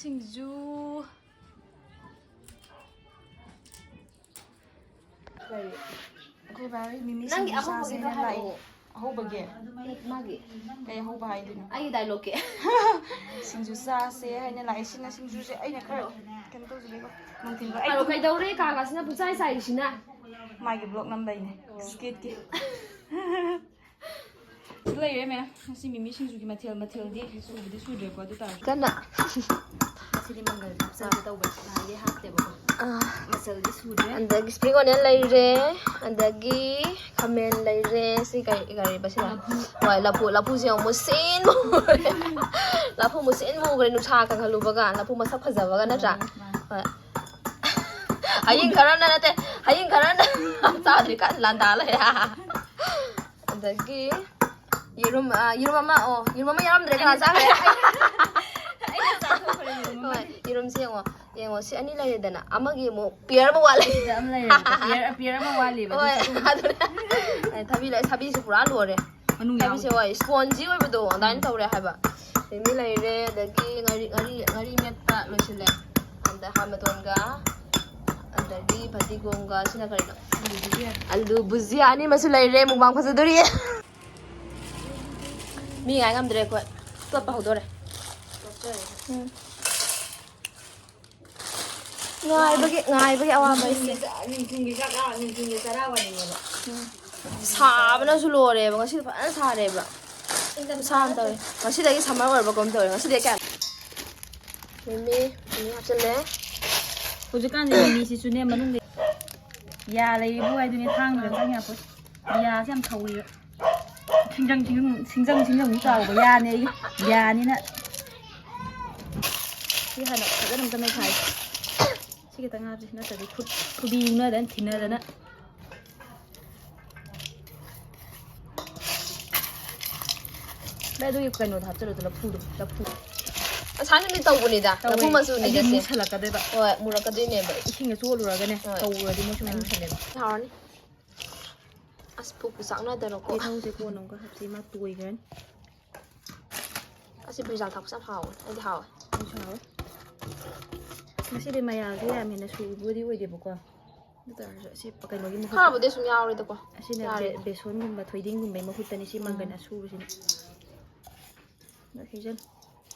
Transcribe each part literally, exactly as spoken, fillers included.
ꯁꯤꯡꯖꯨ꯫ ꯀꯔꯤ? ꯑꯩꯈꯣꯏ ꯕꯥ ꯍꯣꯏ ꯃꯤꯃꯤ ꯅꯪꯒꯤ ꯁꯤꯡꯖꯨ ꯑꯍꯧꯕꯒꯤꯗꯣ ꯆꯥꯁꯦꯅ ꯂꯥꯛꯏ꯫ ꯍꯥꯏꯔꯛꯑꯣ꯫ ꯑꯍꯧꯕꯒꯤ? ꯃꯥꯒꯤ꯫ ꯀꯩ ꯑꯍꯧꯕ ꯍꯥꯏꯗꯣꯏꯅꯣ? ꯑꯩꯒꯤ ꯗꯥꯏꯂꯣꯛꯀꯤ꯫ ꯁꯤꯡꯖꯨ ꯆꯥꯁꯦ ꯍꯥꯏꯅ ꯂꯥꯛꯏ꯫ ꯁꯤꯅ ꯁꯤꯡꯖꯨꯁꯦ ꯑꯩꯅ ꯈꯔ ꯀꯩꯅꯣ ꯇꯧꯖꯒꯦꯀꯣ꯫ ꯅꯨꯡꯊꯤꯜꯗꯣ ꯑꯩ ꯍꯥꯏꯔꯣ, ꯀꯩꯗꯧꯔꯦ ꯀꯥ ꯀꯥꯁꯤꯅ ꯄꯨꯡꯆꯥꯏ ꯆꯥꯏꯔꯤꯁꯤꯅ? ꯃꯥꯒꯤ ꯕ꯭ꯂꯣꯛ ꯅꯝꯕꯩꯅꯦ꯫ ꯁ꯭ꯀꯤꯠꯀꯤ꯫ ꯁꯤ ꯂꯩꯔꯦ ꯃꯌꯥꯝ꯫ ꯉꯁꯤ ꯃꯤꯃꯤ ꯁꯤꯡꯖꯨꯒꯤ ꯃꯊꯦꯜ, ꯃꯊꯦꯜꯗꯤ ꯁꯨꯕꯗꯤ ꯁꯨꯗ꯭ꯔꯦꯀꯣ, ꯑꯗꯨ ꯇꯥꯔꯁꯨ꯫ ꯀꯟꯅ꯫ ꯉꯁꯤꯗꯤ ꯃꯪꯒꯜ ꯍꯥꯞꯆꯟꯒꯦ ꯇꯧꯕ, ꯅꯍꯥꯟꯗꯤ ꯍꯥꯞꯇꯦꯕꯀꯣ꯫ ꯑꯥ꯫ ꯃꯆꯜꯗꯤ ꯁꯨꯗ꯭ꯔꯦ꯫ ꯑꯗꯒꯤ spring onion ꯂꯩꯔꯦ, ꯑꯗꯒꯤ ꯈꯥꯃꯦꯟ ꯂꯩꯔꯦ, ꯁꯤ ꯀꯔꯤ, ꯀꯔꯤꯕ ꯁꯤꯅ? ꯂꯐꯨ꯫ ꯍꯣꯏ, ꯂꯐꯨ, ꯂꯐꯨꯁꯦ ꯑꯃꯨꯛ ꯃꯨꯁꯤꯟ ꯃꯨꯈ꯭ꯔꯦ꯫ ꯂꯐꯨ ꯃꯨꯁꯤꯟ ꯃꯨꯈ꯭ꯔꯦ, ꯅꯨꯡꯁꯥ ꯀꯪꯍꯜꯂꯨꯕꯒ, ꯂꯐꯨ ꯃꯁꯛ ꯐꯖꯕꯒ, ꯅꯠꯇ꯭ꯔꯥ? ꯃꯥꯅꯦ, ꯃꯥꯅꯦ꯫ ꯍꯣꯏ꯫ ꯍꯌꯤꯡ ꯈꯔꯅ ꯅꯠꯇꯦ, ꯍꯌꯤꯡ ꯈꯔꯅ ꯆꯥꯗ꯭ꯔꯤ ꯀꯟꯅ ꯂꯥꯟꯗꯥ ꯂꯩ꯫ ꯑꯗꯒꯤ ꯌꯦꯔꯨꯝ, ꯑ, ꯌꯦꯔꯨꯝ ꯑꯃ, ꯑꯣ, ꯌꯦꯔꯨꯝ ꯑꯃ ꯌꯥꯎꯔꯝꯗ꯭ꯔꯦ, ꯀꯅꯥ ꯆꯥꯈ꯭ꯔꯦ? ꯑꯩꯅ ꯆꯥꯊꯣꯛꯈ꯭ꯔꯦ ꯌꯦꯔꯨꯝ ꯑꯃ꯫ ꯍꯣꯏ, ꯌꯦꯔꯨꯝꯁꯦ ꯌꯦꯡꯉꯣ, ꯌꯦꯡꯉꯣ, ꯁꯤ ꯑꯅꯤ ꯂꯩꯔꯦꯗꯅ, ꯑꯃꯒꯤ ꯑꯃꯨꯛ pair ꯑꯃ ꯋꯥꯠꯂꯦ꯫ ꯁꯤꯗ ꯑꯃ ꯂꯩꯔꯦꯕꯀꯣ, pair, pair ꯑꯃ ꯋꯥꯠꯂꯤꯕ, ꯍꯣꯏ, ꯑꯗꯨꯁꯨ꯫ ꯑꯗꯨꯅꯦ꯫ ꯑꯦ, ꯊꯕꯤ ꯂꯩ, ꯊꯕꯤꯁꯨ ꯄꯨꯔꯥ ꯂꯣꯏꯔꯦ꯫ ꯃꯅꯨꯡ ꯌꯥꯎꯗꯦ꯫ ꯊꯕꯤꯁꯦ, ꯍꯣꯏ, spongy ꯑꯣꯏꯕꯗꯣ ꯑꯗꯨꯃꯥꯏꯅ ꯇꯧꯔꯦ ꯍꯥꯏꯕ꯫ ꯃꯤꯃꯤ ꯂꯩꯔꯦ, ꯑꯗꯒꯤ ꯉꯥꯔꯤ, ꯉꯥꯔꯤ, ꯉꯥꯔꯤ ꯃꯦꯠꯄ ꯂꯣꯏꯁꯤꯜꯂꯦ꯫ ꯑꯗ ꯍꯥ ꯃꯇꯣꯟꯒ, ꯑꯗꯒꯤ ꯐꯗꯤꯒꯣꯝꯒ, ꯁꯤꯅ ꯀꯔꯤꯅꯣ? ꯑꯂꯨ ꯕꯨꯖꯤꯌꯥ꯫ ꯑꯂꯨ ꯕꯨꯖꯤꯌꯥ ꯑꯅꯤꯃꯁꯨ ꯂꯩꯔꯦ, ꯃꯨꯛꯕꯥꯡ ꯐꯖꯗꯣꯔꯤ꯫ ꯃꯤ ꯉꯥꯏ ꯉꯝꯗ꯭ꯔꯦ ꯑꯩꯈꯣꯏ, ꯇꯣꯠꯄ ꯍꯧꯗꯣꯔꯦ꯫ ꯎꯝ꯫ ꯉꯥꯏꯕꯒꯤ, ꯉꯥꯏꯕꯒꯤ ꯑꯋꯥꯕ ꯑꯩꯁꯦ꯫ ꯅꯨꯡꯊꯤꯟꯒꯤ ꯆꯥꯛ, ꯅꯨꯡꯊꯤꯟꯒꯤ ꯆꯥꯛ ꯆꯥ-, ꯅꯨꯡꯊꯤꯟꯒꯤ ꯆꯔꯥ ꯋꯥꯅꯤꯡꯉꯦꯕ꯫ ꯎꯝ꯫ ꯁꯥꯕꯅꯁꯨ ꯂꯣꯏꯔꯦꯕ, ꯉꯁꯤꯗꯤ ꯐꯖꯅ ꯁꯥꯔꯦꯕ꯫ ꯈꯨꯠꯁꯥ ꯑꯃ ꯇꯧꯔꯦ꯫ ꯉꯁꯤꯗꯒꯤ summer ꯑꯣꯏꯔꯕ ꯀꯩꯅꯣꯝ ꯇꯧꯔꯦ꯫ ꯉꯁꯤꯗꯤ ꯀꯌꯥ? ꯃꯤꯃꯤ, ꯃꯤꯃꯤ ꯍꯥꯞꯆꯤꯜꯂꯦ꯫ ꯍꯧꯖꯤꯛꯀꯥꯟꯗꯤ ꯃꯤꯃꯤꯁꯤꯁꯨꯅꯦ, ꯃꯅꯨꯡꯗ ꯌꯥ ꯂꯩꯔꯤꯕꯨ ꯍꯥꯏꯗꯨꯅꯦ, ꯊꯥꯡꯅꯒ ꯆꯪ ꯌꯥꯄꯣꯠ꯫ ꯌꯥꯁꯦ ꯌꯥꯝ ꯊꯧꯋꯦꯕ꯫ ꯁꯤꯡꯖꯪ, ꯁꯤꯡꯖꯪ, ꯁꯤꯡꯖꯪ, ꯁꯤꯡꯖꯪ ꯆꯥꯎꯕ ꯌꯥꯅꯦ ꯑꯩꯒꯤ꯫ ꯌꯥꯅꯤꯅ꯫ ꯁꯤ ꯍꯥꯟꯅ ꯐꯖꯅ ꯑꯝꯇ ꯅꯩꯈꯥꯏ꯫ ꯁꯤ ꯈꯤꯇꯪ ꯍꯥꯞꯁꯤ, ꯅꯠꯇ꯭ꯔꯗꯤ ꯈꯨꯠ, ꯈꯨꯕꯤ ꯃꯨꯛꯅꯗꯅ ꯊꯤꯟꯅꯗꯅ꯫ ꯚꯥꯏ, ꯑꯗꯨꯒꯤ ꯀꯩꯅꯣꯗꯣ ꯍꯥꯞꯆꯜꯂꯣ, ꯂꯐꯨꯗꯣ, ꯂꯐꯨ꯫ ꯑꯁꯥꯏꯅꯗꯤ ꯇꯧꯕꯅꯤꯗ, ꯇꯧꯋꯦ꯫ ꯂꯐꯨ ꯃꯆꯨꯅꯤꯗ ꯑꯩꯗꯤ ꯁꯦ꯫ ꯃꯨꯁꯜꯂꯛꯀꯗꯣꯏꯕ꯫ ꯍꯣꯏ, ꯃꯨꯔꯛꯀꯗꯣꯏꯅꯦꯕ꯫ ꯏꯁꯤꯡꯗ ꯆꯣꯠꯂꯨꯔꯒꯅꯦ, ꯍꯣꯏ꯫ ꯇꯧꯔꯨꯔꯗꯤ ꯃꯣꯏꯁꯨ ꯂꯣꯏ ꯎꯝ꯫ ꯃꯨꯁꯜꯂꯦꯕ꯫ ꯍꯥꯎꯔꯅꯤ꯫ ꯑꯁ, ꯄꯨꯛꯄꯨ ꯆꯥꯛꯅꯗꯅꯀꯣ꯫ ꯇꯤꯜꯍꯧꯁꯦ ꯀꯣꯟꯅ ꯑꯃꯨꯛꯀ ꯍꯥꯞꯁꯤ, ꯃꯥ ꯇꯣꯏꯈ꯭ꯔꯅꯤ꯫ ꯑꯁꯤ ꯕ꯭ꯔꯤꯟꯖꯥꯜ ꯊꯥꯛꯄꯁꯦ ꯌꯥꯝ ꯍꯥꯎꯋꯦ, ꯑꯩꯗꯤ ꯍꯥꯎꯋꯦ꯫ ꯑꯗꯨꯁꯨ ꯍꯥꯎꯋꯦ꯫ ꯉꯁꯤꯗꯤ ꯃꯌꯥꯜꯁꯦ ꯌꯥꯝ ꯍꯦꯟꯅ ꯁꯨꯕꯗꯤ ꯑꯣꯏꯗꯦꯕꯀꯣ, ꯑꯗꯨ ꯇꯧꯔꯁꯨ ꯑꯁꯤ ꯀꯩꯅꯣꯒꯤ ꯃꯍꯨꯠꯇ, ꯈꯔꯕꯨꯗꯤ ꯁꯨꯝ ꯌꯥꯎꯔꯦꯗꯀꯣ꯫ ꯑꯁꯤꯅ ꯌꯥꯔꯦ꯫ ꯕꯦ-, ꯕꯦꯁꯣꯟꯒꯨꯝꯕ ꯊꯣꯏꯗꯤꯡꯒꯨꯝꯕꯩ ꯃꯍꯨꯠꯇꯅꯤ ꯁꯤ ꯃꯪꯒꯟ ꯎꯝ꯫ ꯑꯁꯨꯕꯁꯤꯅ꯫ ꯑꯗꯣ ꯍꯩꯖꯜꯂꯨ꯫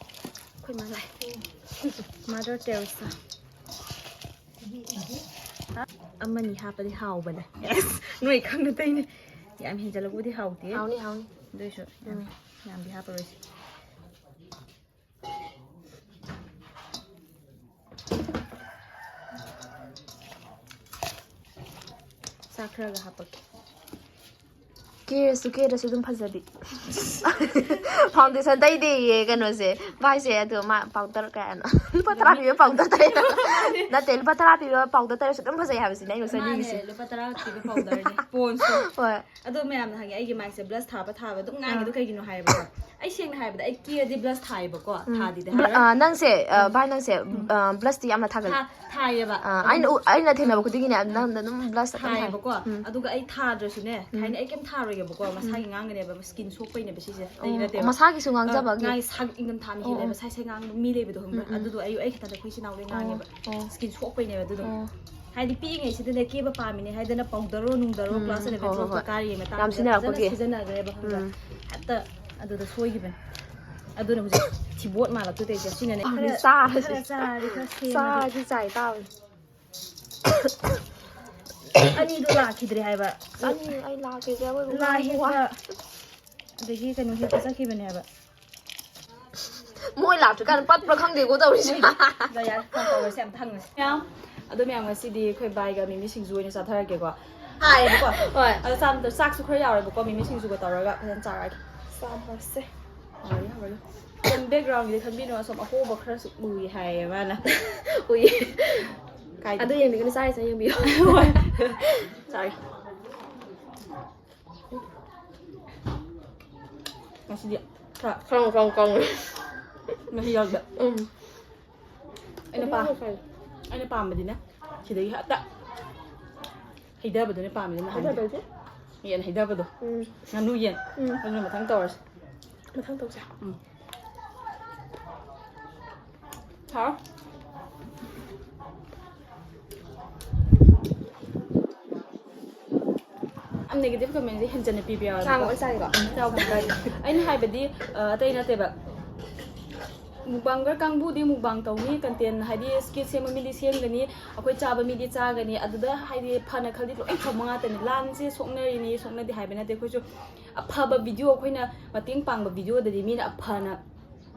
ꯑꯩꯈꯣꯏ ꯃꯥ ꯂꯥꯛꯑꯦ꯫ Mother Teresa꯫ ꯑꯃꯅꯤ ꯍꯥꯞꯄꯗꯤ ꯍꯥꯎꯕꯅꯦ꯫ ꯑꯁ, ꯅꯣꯏ ꯈꯪꯅ ꯇꯩꯅꯦ꯫ ꯌꯥꯝ ꯍꯦꯟꯖꯜꯂꯛꯄꯕꯨꯗꯤ ꯍꯥꯎꯇꯦ꯫ ꯍꯥꯎꯅꯤ, ꯍꯥꯎꯅꯤ꯫ ꯑꯗꯨꯏꯁꯨ ꯌꯥꯝ, ꯎꯝ꯫ ꯌꯥꯝꯗꯤ ꯍꯥꯞꯄꯔꯣꯏꯁꯦ꯫ ꯆꯥꯛ ꯈꯔꯒ ꯍꯥꯞꯄꯛꯀꯦ꯫ ꯀꯦꯔꯁꯨ ꯀꯦꯗ꯭ꯔꯁꯨ ꯑꯗꯨꯝ ꯐꯖꯕꯤ꯫ Foundation ꯇꯩꯗꯦꯌꯦ ꯀꯩꯅꯣꯁꯦ꯫ ꯚꯥꯏꯁꯦ ꯑꯗꯣ ꯃꯥ powder ꯀꯌꯥꯅꯣ? ꯂꯨꯄꯥ ꯇꯔꯥ ꯄꯤꯕ powder ꯇꯩ꯫ ꯅꯠꯇꯦ, ꯂꯨꯄꯥ ꯇꯔꯥ ꯄꯤꯕ powder ꯇꯩꯔꯁꯨ ꯑꯗꯨꯝ ꯐꯖꯩ ꯍꯥꯏꯕꯁꯤꯅꯦ ꯑꯩꯅ ꯃꯥꯅꯦ, ꯉꯁꯥꯏ ꯂꯨꯄꯥ ꯇꯔꯥ ꯄꯤꯕ powderꯅꯦ, Pond'sꯇꯣ꯫ ꯍꯣꯏ꯫ ꯑꯗꯣ ꯃꯌꯥꯝꯅ ꯍꯪꯉꯦ, "ꯑꯩꯒꯤ ꯃꯥꯏꯁꯦ blush ꯊꯥꯕ ꯊꯥꯕ ꯑꯗꯨꯝ ꯉꯥꯡꯉꯦ, ꯑꯗꯣ ꯑꯥ꯫ ꯀꯩꯒꯤꯅꯣ?" ꯍꯥꯏꯌꯦꯕꯀꯣ꯫ ꯑꯩ ꯁꯦꯡꯅ ꯍꯥꯏꯕꯗ ꯑꯩ ꯀꯦꯔꯗꯤ blush ꯊꯥꯏꯌꯦꯕꯀꯣ, ꯎꯝ꯫ ꯊꯥꯗꯤꯗꯤ ꯕ꯭ꯂ-, ꯍꯥꯏꯔꯣꯏ꯫ ꯑ, ꯅꯪꯁꯦ, ꯑ, ꯎꯝ꯫ ꯚꯥꯏ, ꯅꯪꯁꯦ, ꯎꯝ꯫ ꯑ, blushꯇꯤ ꯌꯥꯝꯅ ꯊꯥꯒꯜꯂꯤ꯫ ꯊꯥ-, ꯊꯥꯏꯌꯦꯕ꯫ ꯑ, ꯑꯗꯨꯝ ꯑꯩꯅ ꯎ-, ꯑꯩꯅ ꯊꯦꯡꯅꯕ ꯈꯨꯗꯤꯡꯒꯤꯅꯦ, ꯎꯝ꯫ ꯅꯪꯅ ꯑꯗꯨꯝ blush ꯑꯗꯨꯝ ꯊꯥꯏ꯫ ꯊꯥꯏꯌꯦꯕꯀꯣ꯫ ꯎꯝ꯫ ꯑꯗꯨꯒ ꯑꯩ ꯊꯥꯗ꯭ꯔꯁꯨꯅꯦ, ꯎꯝ꯫ ꯊꯥꯏꯅ ꯑꯩ ꯀꯩꯝ ꯊꯥꯔꯣꯏꯒꯦꯕꯀꯣ, ꯎꯝ꯫ ꯃꯁꯥꯒꯤ ꯉꯥꯡꯒꯅꯦꯕ, skin ꯁꯣꯛꯄꯩꯅꯦꯕ ꯁꯤꯁꯦ, ꯑꯇꯩ ꯑꯣ, ꯅꯠꯇꯦꯕ꯫ ꯃꯁꯥꯒꯤ ꯁꯨ ꯉꯥꯡꯖꯕꯒꯤ? ꯑ, ꯉꯥꯡ-, ꯁꯥ-, ꯏꯪꯊꯝꯊꯥ ꯃꯍꯤ ꯑꯣ, ꯂꯩꯕ, ꯑꯣ꯫ ꯁꯥꯏ ꯁꯥꯏ ꯉꯥꯡ ꯃꯤ ꯂꯩꯕꯗꯣ ꯈꯪꯕ꯭ꯔꯥ? ꯎꯝ, ꯎꯝ꯫ ꯑꯗꯨꯗꯣ ꯑꯩ, ꯑꯩ ꯈꯛꯇꯅꯦ ꯑꯩꯈꯣꯏ ꯏꯆꯤꯟ ꯏꯅꯥꯎꯗꯩ ꯑꯣ, ꯉꯥꯡꯉꯦꯕ꯫ ꯑꯣ꯫ Skin ꯁꯣꯛꯄꯩꯅꯦꯕ ꯑꯗꯨꯗꯣ꯫ ꯑꯣ꯫ ꯍꯥꯏꯗꯤ ꯄꯤꯛꯏꯉꯩꯁꯤꯗꯅꯦ ꯀꯦꯕ ꯄꯥꯝꯃꯤꯅꯦ ꯍꯥꯏꯗꯅ powderꯔꯣ ꯅꯨꯡꯗꯔꯣ ꯎꯝ, class eleven ꯍꯣꯏ, ꯍꯣꯏ, twelveꯇ ꯍꯣꯏ꯫ ꯀꯥꯔꯤꯉꯩ ꯌꯥꯝ ꯃꯇꯥꯡꯗꯨꯗ ꯐꯖꯅ ꯁꯤꯖꯤꯟꯅꯔꯛꯄꯒꯤ꯫ ꯁꯤꯖꯤꯟꯅꯈ꯭ꯔꯦꯕ ꯈꯪꯕ꯭ꯔꯥ? ꯎꯝ꯫ ꯍꯦꯛꯇ ꯑꯗꯨꯗ ꯁꯣꯏꯈꯤꯕꯅꯦ꯫ ꯑꯗꯨꯅ ꯍꯧꯖꯤꯛ ꯊꯤꯕꯣꯠ ꯃꯥꯜꯂꯛꯇꯣꯏ ꯇꯧꯔꯤꯁꯦ ꯁꯤꯅꯅꯦ꯫ ꯈꯔ ꯆꯥꯔꯁꯤ꯫ ꯈꯔ ꯆꯥꯔꯗꯤ ꯈꯔ ꯁꯦꯝꯃꯗꯤ꯫ ꯆꯥꯔꯗꯤ ꯆꯥꯏ ꯇꯥꯕꯅꯤ꯫ ꯑꯅꯤꯗꯣ ꯂꯥꯛꯈꯤꯗ꯭ꯔꯦ ꯍꯥꯏꯕ꯫ ꯑꯅꯤ ꯑꯩ ꯂꯥꯛꯈꯤꯗ꯭ꯔꯦ, ꯑꯋꯣꯏꯕ ꯂꯥꯏ ꯉꯥꯏꯕ ꯍꯦꯛꯄ ꯋꯥꯏ꯫ ꯑꯗꯒꯤ ꯀꯩꯅꯣ ꯍꯦꯛꯄ ꯆꯠꯈꯤꯕꯅꯦ ꯍꯥꯏꯕ꯫ ꯃꯣꯏ ꯂꯥꯛꯇ꯭ꯔꯤꯀꯥꯟꯗ ꯄꯠꯄ꯭ꯔꯥ ꯈꯪꯗꯦꯀꯣ ꯇꯧꯔꯤꯁꯦ꯫ ꯑꯗꯣ ꯌꯥꯔꯦ, ꯐꯣꯟ ꯇꯧꯔꯁꯦ, ꯌꯥꯝ ꯊꯪꯉꯁꯦ꯫ ꯃꯌꯥꯝ, ꯑꯗꯣ ꯃꯌꯥꯝ ꯉꯁꯤꯗꯤ ꯑꯩꯈꯣꯏ ꯕꯥꯏꯒ ꯃꯤꯃꯤ ꯁꯤꯡꯖꯨ ꯑꯣꯏꯅ ꯆꯥꯊꯔꯛꯀꯦꯀꯣ꯫ ꯍꯥꯏꯌꯦꯕꯀꯣ꯫ ꯍꯣꯏ꯫ ꯑꯗꯣ ꯆꯥꯝꯗ ꯆꯥꯛꯁꯨ ꯈꯔ ꯌꯥꯎꯔꯦꯕꯀꯣ, ꯃꯤꯃꯤ ꯁꯤꯡꯖꯨꯒ ꯇꯧꯔꯒ ꯐꯖꯅ ꯆꯥꯔꯛꯑꯒꯦ꯫ ꯆꯥꯝꯃꯁꯦ꯫ ꯍꯥꯎꯔꯦ, ꯍꯥꯎꯔꯦ꯫ ꯑꯗꯨꯝ backgroundꯒꯤꯗꯤ ꯈꯟꯕꯤꯅꯨ, ꯑꯁꯣꯝ ꯑꯍꯣꯕ ꯈꯔꯁꯨ ꯎꯏ ꯍꯥꯏꯌꯦ ꯃꯥꯅ꯫ ꯎꯏ꯫ ꯀꯥꯏꯗ? ꯑꯗꯨ ꯌꯦꯡꯕꯤꯒꯅꯨ, ꯆꯥꯔꯤꯁꯦ ꯌꯦꯡꯕꯤꯌꯨ꯫ ꯍꯣꯏ꯫ ꯆꯥꯔꯤ꯫ ꯉꯁꯤꯗꯤ ꯈꯔ ꯈꯪ, ꯈꯪ, ꯈꯪ꯫ ꯃꯍꯤ ꯌꯥꯎꯗꯦ꯫ ꯎꯝ꯫ ꯑꯩꯅ ꯄꯥ-, ꯑꯗꯨꯅ ꯐꯩ꯫ ꯑꯩꯅ ꯄꯥꯝꯕꯗꯤꯅꯦ ꯁꯤꯗꯒꯤ ꯍꯦꯛꯇ ꯍꯩꯊꯕꯗꯨꯅꯦ ꯄꯥꯝꯃꯤꯁꯦ ꯅꯍꯥꯟꯗꯤ꯫ ꯍꯩꯊꯕꯗꯤ? ꯌꯦꯟ ꯍꯩꯊꯕꯗꯣ꯫ ꯎꯝ꯫ ꯉꯥꯅꯨ ꯌꯦꯟ꯫ ꯎꯝ꯫ ꯑꯗꯨꯅ ꯃꯊꯪ ꯇꯧꯔꯁꯤ꯫ ꯃꯊꯪ ꯇꯧꯁꯦ꯫ ꯎꯝ꯫ ꯍꯥꯎ꯫ ꯌꯥꯝ negative commentꯁꯦ ꯍꯦꯟꯖꯟꯅ ꯄꯤꯕ ꯌꯥꯎꯋꯦꯕꯀꯣ꯫ ꯆꯥꯡ ꯂꯣꯏ ꯆꯥꯏꯀꯣ? ꯆꯥꯎ ꯀꯩꯝ ꯀꯥꯏꯗꯦ꯫ ꯑꯩꯅ ꯍꯥꯏꯕꯗꯤ, ꯑ, ꯑꯇꯩ ꯅꯠꯇꯦꯕ꯫ Mukbanger ꯀꯥꯡꯕꯨꯗꯤ mukbang ꯇꯧꯅꯤ, content ꯍꯥꯏꯗꯤ skit ꯁꯦꯝꯕ ꯃꯤꯗꯤ ꯁꯦꯝꯒꯅꯤ, ꯑꯩꯈꯣꯏ ꯆꯥꯕ ꯃꯤꯗꯤ ꯆꯥꯒꯅꯤ꯫ ꯑꯗꯨꯗ ꯍꯥꯏꯗꯤ ꯐꯅ ꯈꯜꯂꯤ ꯂꯣꯏ ꯐꯕ ꯉꯥꯛꯇꯅꯤ꯫ ꯂꯥꯟꯁꯦ ꯁꯣꯛꯅꯔꯤꯅꯤ, ꯁꯣꯛꯅꯗꯦ ꯍꯥꯏꯕ ꯅꯠꯇꯦ꯫ ꯑꯩꯈꯣꯏꯁꯨ ꯑꯐꯕ video, ꯑꯩꯈꯣꯏꯅ ꯃꯇꯦꯡ ꯄꯥꯡꯕ videoꯗꯗꯤ ꯃꯤꯅ ꯑꯐꯅ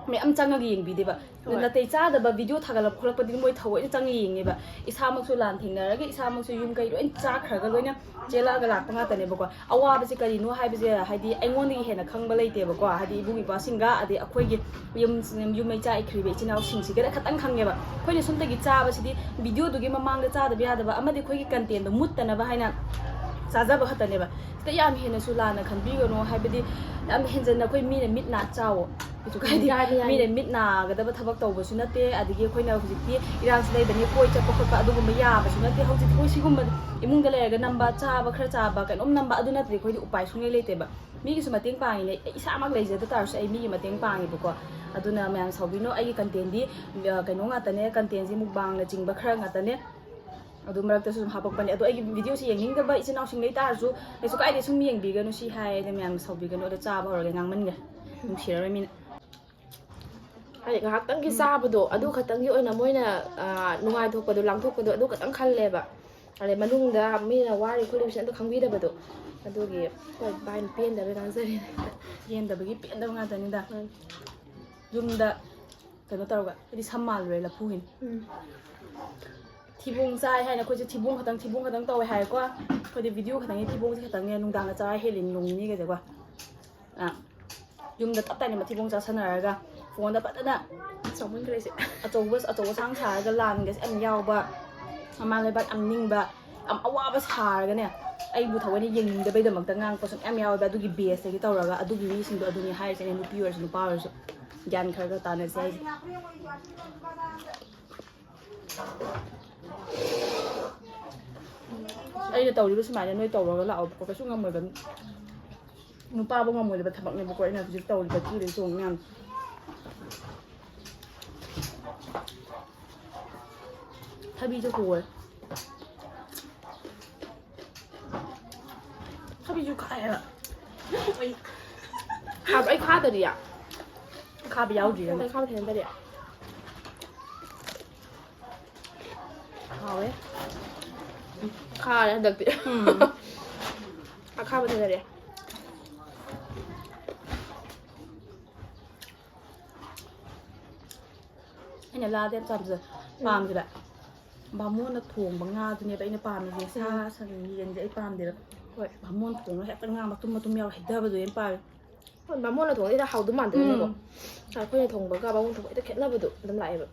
ꯃꯌꯥꯝ ꯆꯪꯉꯒ ꯌꯦꯡꯕꯤꯗꯦꯕ꯫ ꯑꯗꯨ ꯍꯣꯏ꯫ ꯅꯥꯇꯩ ꯆꯥꯗꯕ video ꯊꯥꯒꯠꯂꯛꯄ ꯈꯣꯠꯂꯛꯄꯗꯤ ꯃꯣꯏ ꯊꯑꯣꯏꯅ ꯆꯪꯉ ꯌꯦꯡꯉꯦꯕ꯫ ꯏꯁꯥꯃꯛꯁꯨ ꯂꯥꯟ ꯊꯦꯡꯅꯔꯒ ꯏꯁꯥꯃꯛꯁꯨ ꯌꯨꯝ ꯀꯩ ꯂꯣꯏ ꯆꯥꯈ꯭ꯔꯒ ꯂꯣꯏꯅ ꯆꯦꯜꯂꯛꯑꯒ ꯂꯥꯛꯄ ꯉꯥꯛꯇꯅꯦꯕꯀꯣ꯫ ꯑꯋꯥꯕꯁꯦ ꯀꯔꯤꯅꯣ ꯍꯥꯏꯕꯁꯦ ꯍꯥꯏꯗꯤ ꯑꯩꯉꯣꯟꯗꯒꯤ ꯍꯦꯟꯅ ꯈꯪꯕ ꯂꯩꯇꯦꯕꯀꯣ꯫ ꯍꯥꯏꯗꯤ ꯏꯕꯨꯡ ꯏꯄ꯭ꯋꯥꯁꯤꯡꯒ ꯑꯗꯩ ꯑꯩꯈꯣꯏꯒꯤ ꯌꯨꯝ, ꯌꯨꯝ ꯃꯩ ꯆꯥꯛꯏꯈ꯭ꯔꯤꯕ ꯏꯆꯤꯟ ꯏꯅꯥꯎꯁꯤꯡꯁꯤꯒꯗ ꯈꯇꯪ ꯈꯪꯉꯦꯕ꯫ ꯑꯩꯈꯣꯏꯅ ꯁꯣꯝꯗꯒꯤ ꯆꯥꯕꯁꯤꯗꯤ videoꯗꯨꯒꯤ ꯃꯃꯥꯡꯗ ꯆꯥꯗꯕ ꯌꯥꯗꯕ ꯑꯃꯗꯤ ꯑꯩꯈꯣꯏꯒꯤ contentꯗꯣ ꯃꯨꯠꯇꯅꯕ ꯍꯥꯏꯅ ꯆꯥꯖꯕ ꯈꯛꯇꯅꯦꯕ꯫ ꯁꯤꯗ ꯌꯥꯝ ꯍꯦꯟꯅꯁꯨ ꯂꯥꯟꯅ ꯈꯟꯕꯤꯒꯅꯨ, ꯍꯥꯏꯕꯗꯤ ꯌꯥꯝ ꯍꯦꯟꯖꯟꯅ ꯑꯩꯈꯣꯏ ꯃꯤꯅ ꯃꯤꯠ ꯅꯥ ꯆꯥꯋꯣ꯫ ꯀꯩꯁꯨ ꯀꯥꯏꯗꯦ꯫ ꯌꯥꯅꯤ, ꯌꯥꯅꯤ꯫ ꯃꯤꯅ ꯃꯤꯠ ꯅꯥꯒꯗꯕ ꯊꯕꯛ ꯇꯧꯕꯁꯨ ꯅꯠꯇꯦ, ꯑꯗꯒꯤ ꯑꯩꯈꯣꯏꯅ ꯍꯧꯖꯤꯛꯇꯤ ꯏꯔꯥꯡꯁꯨ ꯂꯩꯕꯅꯤ, ꯀꯣꯏ ꯆꯠꯄ ꯈꯣꯠꯄ ꯑꯗꯨꯒꯨꯝꯕ ꯌꯥꯕꯁꯨ ꯅꯠꯇꯦ꯫ ꯍꯧꯖꯤꯛꯇꯤ ꯑꯩꯈꯣꯏ ꯁꯤꯒꯨꯝꯕ ꯏꯃꯨꯡꯗ ꯂꯩꯔꯒ ꯅꯝꯕ, ꯆꯥꯕ ꯈꯔ ꯆꯥꯕ, ꯀꯩꯅꯣꯝ ꯅꯝꯕ, ꯑꯗꯨ ꯅꯠꯇ꯭ꯔꯗꯤ ꯑꯩꯈꯣꯏꯗꯤ ꯎꯄꯥꯏ ꯁꯨꯡꯂꯩ ꯂꯩꯇꯦꯕ꯫ ꯃꯤꯒꯤꯁꯨ ꯃꯇꯦꯡ ꯄꯥꯡꯉꯤꯅꯦ, ꯑꯩ ꯏꯁꯥꯃꯛ ꯂꯩꯖꯗ ꯇꯥꯔꯁꯨ ꯑꯩ ꯃꯤꯒꯤ ꯃꯇꯦꯡ ꯄꯥꯡꯉꯦꯕꯀꯣ꯫ ꯑꯗꯨꯅ ꯃꯌꯥꯝ ꯁꯥꯎꯕꯤꯅꯣ, ꯑꯩꯒꯤ contentꯗꯤ, ꯑ, ꯀꯩꯅꯣ ꯉꯥꯛꯇꯅꯦ, contentꯁꯤ mukbangꯅꯆꯤꯡꯕ ꯈꯔ ꯉꯥꯛꯇꯅꯦ꯫ ꯑꯗꯨ ꯃꯔꯛꯇꯁꯨ ꯑꯗꯨꯝ ꯍꯥꯄꯛꯄꯅꯦ꯫ ꯑꯗꯣ ꯑꯩꯒꯤ videoꯁꯤ ꯌꯦꯡꯅꯤꯡꯗꯕ ꯏꯆꯤꯟ ꯏꯅꯥꯎꯁꯤꯡ ꯂꯩ ꯇꯥꯔꯁꯨ ꯀꯩꯁꯨ ꯀꯥꯏꯗꯦ, ꯁꯨꯝ ꯌꯦꯡꯕꯤꯒꯅꯨ꯫ ꯁꯤ ꯍꯥꯏꯔꯦ ꯃꯌꯥꯝ ꯁꯥꯎꯕꯤꯒꯅꯨ꯫ ꯑꯗꯣ ꯆꯥꯕ ꯍꯧꯔꯒꯦ, ꯉꯥꯡꯃꯟꯈ꯭ꯔꯦ, ꯅꯨꯡꯁꯤꯔꯔꯣꯏ ꯃꯤꯅ꯫ ꯍꯥꯏꯗꯤ ꯉꯥꯏꯍꯥꯛꯇꯪꯒꯤ ꯆꯥꯕꯗꯣ ꯑꯗꯨ ꯈꯛꯇꯪꯒꯤ ꯑꯣꯏꯅ ꯃꯣꯏꯅ, ꯑ, ꯅꯨꯡꯉꯥꯏꯊꯣꯛꯄꯗꯣ, ꯂꯥꯡꯊꯣꯛꯄꯗꯣ ꯑꯗꯨ ꯈꯛꯇꯪ ꯈꯜꯂꯦꯕ꯫ ꯑꯗꯩ ꯃꯅꯨꯡꯗ ꯃꯤꯅ ꯋꯥꯔꯤ ꯈꯣꯠꯂꯤꯕꯁꯦ ꯑꯝꯇ ꯈꯪꯕꯤꯗꯕꯗꯣ꯫ ꯑꯗꯨꯒꯤ ꯑꯩꯈꯣꯏ ꯚꯥꯏꯅ ꯄꯦꯟꯗꯕꯩ ꯉꯥꯡꯖꯔꯤꯅꯦ꯫ ꯄꯦꯟꯗꯕꯒꯤ ꯄꯦꯟꯗꯕ ꯉꯥꯛꯇꯅꯤꯗ꯫ ꯎꯝ꯫ ꯌꯨꯝꯗ ꯀꯩꯅꯣ ꯇꯧꯔꯒ, ꯑꯩꯗꯤ ꯁꯝ ꯃꯥꯜꯂꯨꯔꯦ ꯂꯐꯨꯒꯤꯅꯤ꯫ ꯎꯝ꯫ ꯊꯤꯕꯣꯡ ꯆꯥꯏ ꯍꯥꯏꯅ ꯑꯩꯈꯣꯏꯁꯦ ꯊꯤꯕꯣꯡ ꯈꯛꯇꯪ, ꯊꯤꯕꯣꯡ ꯈꯛꯇꯪ ꯇꯧꯋꯦ ꯍꯥꯏꯀꯣ꯫ ꯑꯩꯈꯣꯏꯗꯤ video ꯈꯛꯇꯪꯒꯤ ꯊꯤꯕꯣꯡꯁꯦ ꯈꯛꯇꯪꯅꯦ ꯅꯨꯡꯗꯥꯡꯗ ꯆꯔꯥ ꯍꯦꯜꯂꯤꯅꯤ ꯅꯣꯡ ꯅꯤꯅꯤꯒꯁꯦꯀꯣ꯫ ꯑ, ꯌꯨꯝꯗ ꯇꯞ ꯇꯥꯏꯅ ꯃꯊꯤꯕꯣꯡ ꯆꯥꯁꯟꯅꯔꯒ phoneꯗ ꯐꯖꯅ ꯆꯥꯎꯃꯟꯈ꯭ꯔꯦ ꯑꯩꯁꯦ꯫ ꯑꯆꯧꯕ, ꯑꯆꯧꯕ ꯑꯁꯥꯡ ꯁꯥꯔꯒ ꯂꯥꯟꯒꯁꯦ ꯌꯥꯝ ꯌꯥꯎꯕ, ꯃꯃꯥ ꯂꯩꯕꯥꯛ ꯌꯥꯝ ꯅꯤꯡꯕ, ꯌꯥꯝ ꯑꯋꯥꯕ ꯁꯥꯔꯒꯅꯦ, ꯑꯩꯕꯨ ꯊꯑꯣꯏꯅ ꯌꯦꯡꯅꯤꯡꯗꯕꯩꯗꯃꯛꯇ ꯉꯥꯡꯉꯛꯄꯁꯨ ꯃꯌꯥꯝ ꯌꯥꯎꯋꯦꯕ꯫ ꯑꯗꯨꯒꯤ baseꯇꯒꯤ ꯇꯧꯔꯒ ꯑꯗꯨꯒꯤ ꯃꯤꯁꯤꯡꯗꯣ ꯑꯗꯨꯅꯤ ꯍꯥꯏꯔꯤꯁꯦ, ꯑꯩꯅ ꯅꯨꯄꯤ ꯑꯣꯏꯔꯁꯨ ꯅꯨꯄꯥ ꯑꯣꯏꯔꯁꯨ ꯒ꯭ꯌꯥꯟ ꯈꯔ ꯈꯔ ꯇꯥꯅꯁꯦ ꯍꯥꯏꯁꯦ꯫ ꯑꯩꯅ ꯇꯧꯔꯤꯕ ꯁꯨꯃꯥꯏꯅ ꯅꯣꯏ ꯇꯧꯔꯒ ꯂꯥꯛꯑꯣꯕꯀꯣ, ꯀꯩꯁꯨ ꯉꯝꯃꯣꯏꯕ꯫ ꯅꯨꯄꯥꯕꯨ ꯉꯝꯃꯣꯏꯗꯕ ꯊꯕꯛꯅꯦꯕꯀꯣ ꯑꯩꯅ ꯍꯧꯖꯤꯛ ꯇꯧꯔꯤꯕ ꯆꯦꯜꯂꯤꯕ ꯆꯣꯡ ꯃꯌꯥꯝ꯫ ꯊꯕꯤꯁꯨ ꯍꯣꯏ꯫ ꯊꯕꯤꯁꯨ ꯈꯥꯏ ꯍꯥꯏꯕ꯫ ꯈꯥꯕ ꯑꯩ ꯈꯥꯗꯔꯤꯌꯥ꯫ ꯈꯥꯕ ꯌꯥꯎꯗ꯭ꯔꯤ꯫ ꯑꯩ ꯈꯥꯕ ꯊꯦꯡꯅꯗꯔꯤ꯫ ꯍꯥꯎꯋꯦ꯫ ꯈꯥꯔꯦ ꯍꯟꯗꯛꯇꯤ꯫ ꯎꯝ꯫ ꯑꯈꯥꯕ ꯊꯦꯡꯅꯔꯦ꯫ ꯑꯩꯅ ꯂꯥꯗ ꯌꯥꯝ ꯆꯥꯕꯁꯦ ꯄꯥꯝꯗꯦꯕ꯫ ꯕꯥꯃꯣꯟꯅ ꯊꯣꯡꯕ ꯉꯥꯗꯨꯅꯦꯕ ꯑꯩꯅ ꯄꯥꯝꯃꯤꯁꯦ꯫ ꯁꯥ, ꯎꯝ꯫ ꯁꯟ, ꯌꯦꯟꯁꯦ ꯑꯩ ꯄꯥꯝꯗꯦꯕ꯫ ꯍꯣꯏ꯫ ꯕꯥꯃꯣꯟ ꯊꯣꯡꯉꯒ ꯍꯦꯛꯇ ꯉꯥ ꯃꯇꯨꯝ ꯃꯇꯨꯝ ꯌꯥꯎꯔ ꯍꯩꯊꯕꯗꯣ ꯌꯥꯝ ꯄꯥꯝꯃꯦ꯫ ꯍꯣꯏ, ꯕꯥꯃꯣꯟꯅ ꯊꯣꯡꯉꯗꯤ ꯍꯥꯎꯗꯧ ꯃꯥꯟꯗꯦꯗꯅꯀꯣ꯫ ꯎꯝ꯫ ꯑꯩꯈꯣꯏꯅ ꯊꯣꯡꯕꯒ ꯕꯥꯃꯣꯟ ꯊꯣꯡꯕ ꯍꯦꯛꯇ ꯈꯦꯠꯅꯕꯗꯣ ꯑꯗꯨꯝ ꯂꯥꯛꯑꯦꯕ꯫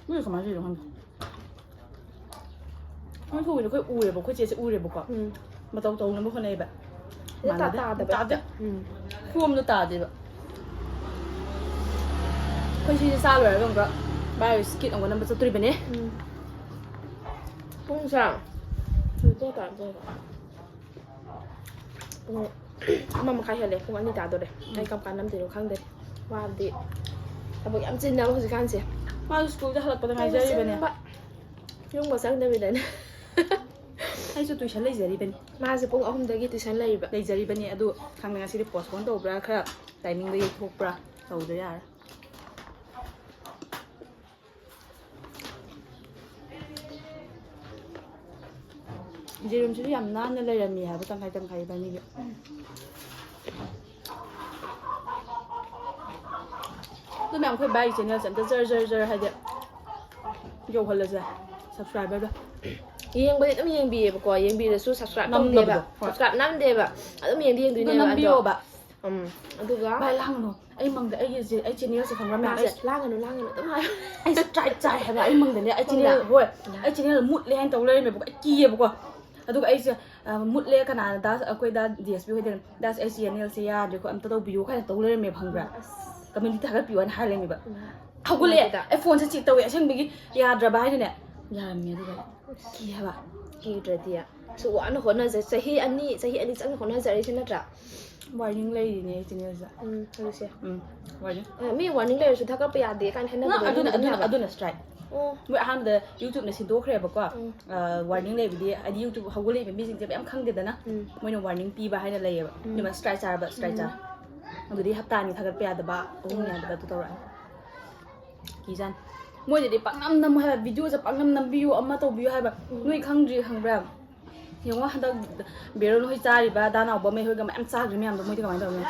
ꯅꯣꯏ ꯀꯃꯥꯏꯅ ꯇꯧꯔꯤꯅꯣ ꯈꯪꯗꯦ꯫ ꯅꯣꯏ ꯊꯣꯡꯕꯗꯣ ꯑꯩꯈꯣꯏ ꯎꯔꯦꯕ, ꯑꯩꯈꯣꯏ ꯆꯦꯁꯦ ꯎꯔꯦꯕꯀꯣ꯫ ꯎꯝ꯫ ꯃꯇꯧ ꯇꯧꯅꯕ ꯍꯣꯠꯅꯩꯕ꯫ ꯍꯦꯛꯇ ꯃꯥꯟꯅꯗꯦ꯫ ꯇꯥꯗꯕ꯫ ꯇꯥꯗꯦ꯫ ꯎꯝ꯫ ꯐꯣꯝꯗꯣ ꯇꯥꯗꯦꯕ꯫ ꯑꯩꯈꯣꯏ ꯁꯤꯁꯦ ꯆꯥ ꯂꯣꯏꯔꯒ ꯑꯃꯨꯛꯀ ꯚꯥꯏ ꯍꯣꯏ skit ꯑꯃꯨꯛꯀ ꯅꯝꯕ ꯆꯠꯇꯣꯔꯤꯕꯅꯦ꯫ ꯎꯝ꯫ ꯄꯨꯡꯁꯦ ꯍꯧꯖꯤꯛ ꯄꯨꯡ ꯀꯌꯥ ꯇꯥꯔꯒꯦ? ꯄꯨꯡ ꯑꯃ ꯃꯈꯥꯏ ꯍꯦꯜꯂꯦ, ꯄꯨꯡ ꯑꯅꯤ ꯇꯥꯗꯣꯔꯦ꯫ ꯑꯩ ꯀꯔꯝ ꯀꯥꯟꯗ ꯅꯝꯗꯣꯏꯅꯣ ꯈꯪꯗꯦ꯫ ꯋꯥꯕꯗꯤ ꯊꯕꯛ ꯌꯥꯝ ꯆꯤꯟꯅꯕ ꯍꯧꯖꯤꯛꯀꯥꯟꯁꯦ꯫ ꯃꯥꯁꯨ ꯁ꯭ꯀꯨꯜꯗ ꯍꯜꯂꯛꯄꯗ ꯉꯥꯏꯖꯔꯤꯕꯅꯦ꯫ ꯆꯤꯟꯕ꯫ ꯌꯨꯝꯒ ꯆꯪꯗꯕꯤꯗꯅꯦ꯫ ꯑꯩꯁꯨ tuition ꯂꯩꯖꯔꯤꯕꯅꯤ꯫ ꯃꯥꯁꯦ ꯄꯨꯡ ꯑꯍꯨꯝꯗꯒꯤ tuition ꯂꯩꯕ꯫ ꯂꯩꯖꯔꯤꯕꯅꯤ, ꯑꯗꯨ ꯈꯪꯗꯦ ꯉꯁꯤꯗꯤ postpone ꯇꯧꯕ꯭ꯔꯥ, ꯈꯔ timingꯗ ꯌꯩꯊꯣꯛꯄ꯭ꯔꯥ ꯇꯧꯗ ꯌꯥꯔꯦ꯫ ꯌꯦꯔꯨꯝꯁꯤꯁꯨ ꯌꯥꯝ ꯅꯥꯟꯅ ꯂꯩꯔꯝꯃꯤ ꯍꯥꯏꯕ, ꯇꯪꯈꯥꯏ ꯇꯪꯈꯥꯏ ꯏꯕꯥꯅꯤꯒꯤ꯫ ꯑꯗꯨ ꯃꯌꯥꯝ ꯑꯩꯈꯣꯏ ꯚꯥꯏꯒꯤ channelꯁꯦ ꯑꯝꯇ ꯖꯔ ꯖꯔ ꯖꯔ ꯍꯥꯏꯗꯤ ꯌꯧꯍꯜꯂꯁꯦ subscriberꯗꯣ꯫ ꯌꯦꯡꯕꯗꯤ ꯑꯗꯨꯝ ꯌꯦꯡꯕꯤꯌꯦꯕꯀꯣ, ꯌꯦꯡꯕꯤꯔꯁꯨ subscribe ꯇꯧꯗꯦꯕ꯫ ꯅꯝꯗꯕꯗꯣ, ꯍꯣꯏ꯫ Subscribe ꯅꯝꯗꯦꯕ, ꯑꯗꯨꯝ ꯌꯦꯡꯗꯤ ꯑꯗꯨ ꯌꯦꯡꯗꯣꯏꯅꯦꯕ ꯑꯗꯣ꯫ ꯅꯝꯕꯤꯌꯣꯕ꯫ ꯎꯝ, ꯑꯗꯨꯒ ꯚꯥꯏ, ꯂꯥꯡꯒꯅꯨ꯫ ꯑꯩ ꯃꯪꯗ ꯑꯩꯒꯤ ꯆꯦ-, ꯑꯩ channelꯁꯦ ꯈꯪꯕ꯭ꯔꯥ ꯃꯌꯥꯝ? ꯃꯥꯁꯦ ꯑꯩ ꯂꯥꯡꯒꯅꯨ, ꯂꯥꯡꯒꯅꯨ ꯑꯗꯨꯝ ꯍꯥꯏ꯫ ꯑꯩ strike ꯆꯥꯏ ꯍꯥꯏꯕ, ꯑꯩ ꯃꯪꯗꯅꯦ ꯑꯩ channel, ꯍꯣꯏ, ꯑꯩ channel ꯃꯨꯠꯂꯦ ꯍꯥꯏꯅ ꯇꯧ ꯂꯩꯔꯝꯃꯦꯕꯀꯣ, ꯑꯩ ꯀꯤꯌꯦꯕꯀꯣ꯫ ꯑꯗꯨꯒ ꯑꯩꯁꯦ, ꯑ, ꯃꯨꯠꯂꯦ, ꯀꯅꯥꯅ ꯗꯥ, ꯑꯩꯈꯣꯏ ꯗꯥ ꯗꯤ ꯑꯦꯁ ꯄꯤ ꯍꯣꯏꯗ, "ꯗꯥꯁ, ꯑꯩ channelꯁꯦ ꯌꯥꯗ꯭ꯔꯦꯀꯣ, ꯑꯝꯇ ꯇꯧꯕꯤꯌꯨ" ꯀꯥꯏꯅ ꯇꯧ ꯂꯩꯔꯝꯃꯦ ꯈꯪꯕ꯭ꯔꯥ? ꯑꯁ꯫ Community ꯊꯥꯒꯠꯄꯤꯌꯨ ꯍꯥꯏꯅ ꯍꯥꯏ ꯂꯩꯔꯝꯃꯦꯕ꯫ ꯎꯝ꯫ ꯍꯧꯒꯠꯂꯛꯑꯦ, ꯅꯨꯡꯉꯥꯏꯇꯦꯗ꯫ ꯑꯩ phoneꯁꯦ check ꯇꯧꯋꯦ, ꯑꯁꯦꯡꯕꯒꯤ ꯌꯥꯗ꯭ꯔꯕ ꯍꯥꯏꯅꯅꯦ, ꯌꯥꯔꯝꯃꯦ꯫ ꯑꯗꯨꯒ ꯀꯤ ꯍꯥꯏꯕ꯫ ꯀꯤꯗ꯭ꯔꯗꯤ꯫ ꯁꯨ ꯋꯥꯅ ꯍꯣꯠꯅꯖ ꯆꯍꯤ ꯑꯅꯤ ꯆꯍꯤ ꯑꯅꯤ ꯆꯪꯅ ꯍꯣꯠꯅꯖꯔꯛꯏꯁꯦ ꯅꯠꯇ꯭ꯔꯥ? Warning ꯂꯩꯔꯤꯅꯦ ꯑꯩ ꯆꯦꯅꯦꯜꯁꯦ꯫ ꯎꯝ ꯍꯧꯖꯤꯛꯁꯦ ꯎꯝ, warning. ꯑ, ꯃꯤ warning ꯂꯩꯔꯁꯨ ꯊꯥꯒꯠꯄ ꯌꯥꯗꯦ ꯀꯥꯏꯅ ꯍꯥꯏꯅꯕꯗꯣ ꯑꯗꯨꯅ ꯑꯗꯨꯝ ꯑꯗꯨꯅ ꯍꯥꯏꯕ? ꯑꯗꯨꯅ strike. ꯑꯣ ꯃꯣꯏ ꯑꯍꯥꯟꯕꯗ YouTube-ꯅ ꯁꯤꯟꯗꯣꯛꯈ꯭ꯔꯦꯕꯀꯣ꯫ ꯎꯝ. ꯑ, warning ꯂꯩꯕꯗꯤ ꯍꯥꯏꯗꯤ YouTube ꯍꯧꯒꯠꯂꯛꯏꯕ ꯃꯤꯁꯤꯡꯁꯦ ꯃꯌꯥꯝ ꯈꯪꯗꯦꯗꯅ꯫ ꯎꯝ. ꯃꯣꯏꯅ warning ꯄꯤꯕ ꯍꯥꯏꯅ ꯂꯩꯌꯦꯕ꯫ ꯎꯝ. ꯑꯗꯨꯃꯥꯏꯅ strike ꯆꯥꯔꯕ, strike ꯎꯝ. ꯆꯥꯔ꯫ ꯑꯗꯨꯗꯤ ꯍꯞꯇꯥ ꯑꯅꯤ ꯊꯥꯒꯠꯄ ꯌꯥꯗꯕ, ꯑꯍꯨꯝ ꯎꯝ. ꯌꯥꯗꯕ ꯑꯗꯨ ꯇꯧꯔꯛꯑꯅꯤ꯫ ꯀꯤꯖꯥꯅꯤ꯫ ꯃꯣꯏꯗꯗꯤ ꯄꯥꯛꯅꯝ ꯅꯝꯃꯨ ꯍꯥꯏꯕ, video-ꯁꯦ ꯄꯥꯛꯅꯝ ꯅꯝꯕꯤꯌꯨ, ꯑꯃ ꯇꯧꯕꯤꯌꯨ ꯍꯥꯏꯕ꯫ ꯎꯝ. ꯅꯣꯏ ꯈꯪꯗ꯭ꯔꯤ ꯈꯪꯕ꯭ꯔꯥ? ꯌꯦꯡꯉꯣ ꯍꯟꯗꯛ ꯕꯦꯔꯣꯟ ꯍꯣꯏ ꯆꯥꯔꯤꯕ, ꯗꯥ ꯅꯥꯎꯕ ꯃꯩ ꯍꯣꯏꯒ ꯃꯌꯥꯝ ꯆꯥꯈ꯭ꯔꯤ ꯃꯌꯥꯝꯗꯣ, ꯃꯣꯏꯗꯤ ꯀꯃꯥꯏꯅ ꯇꯧꯔꯝꯅꯤ?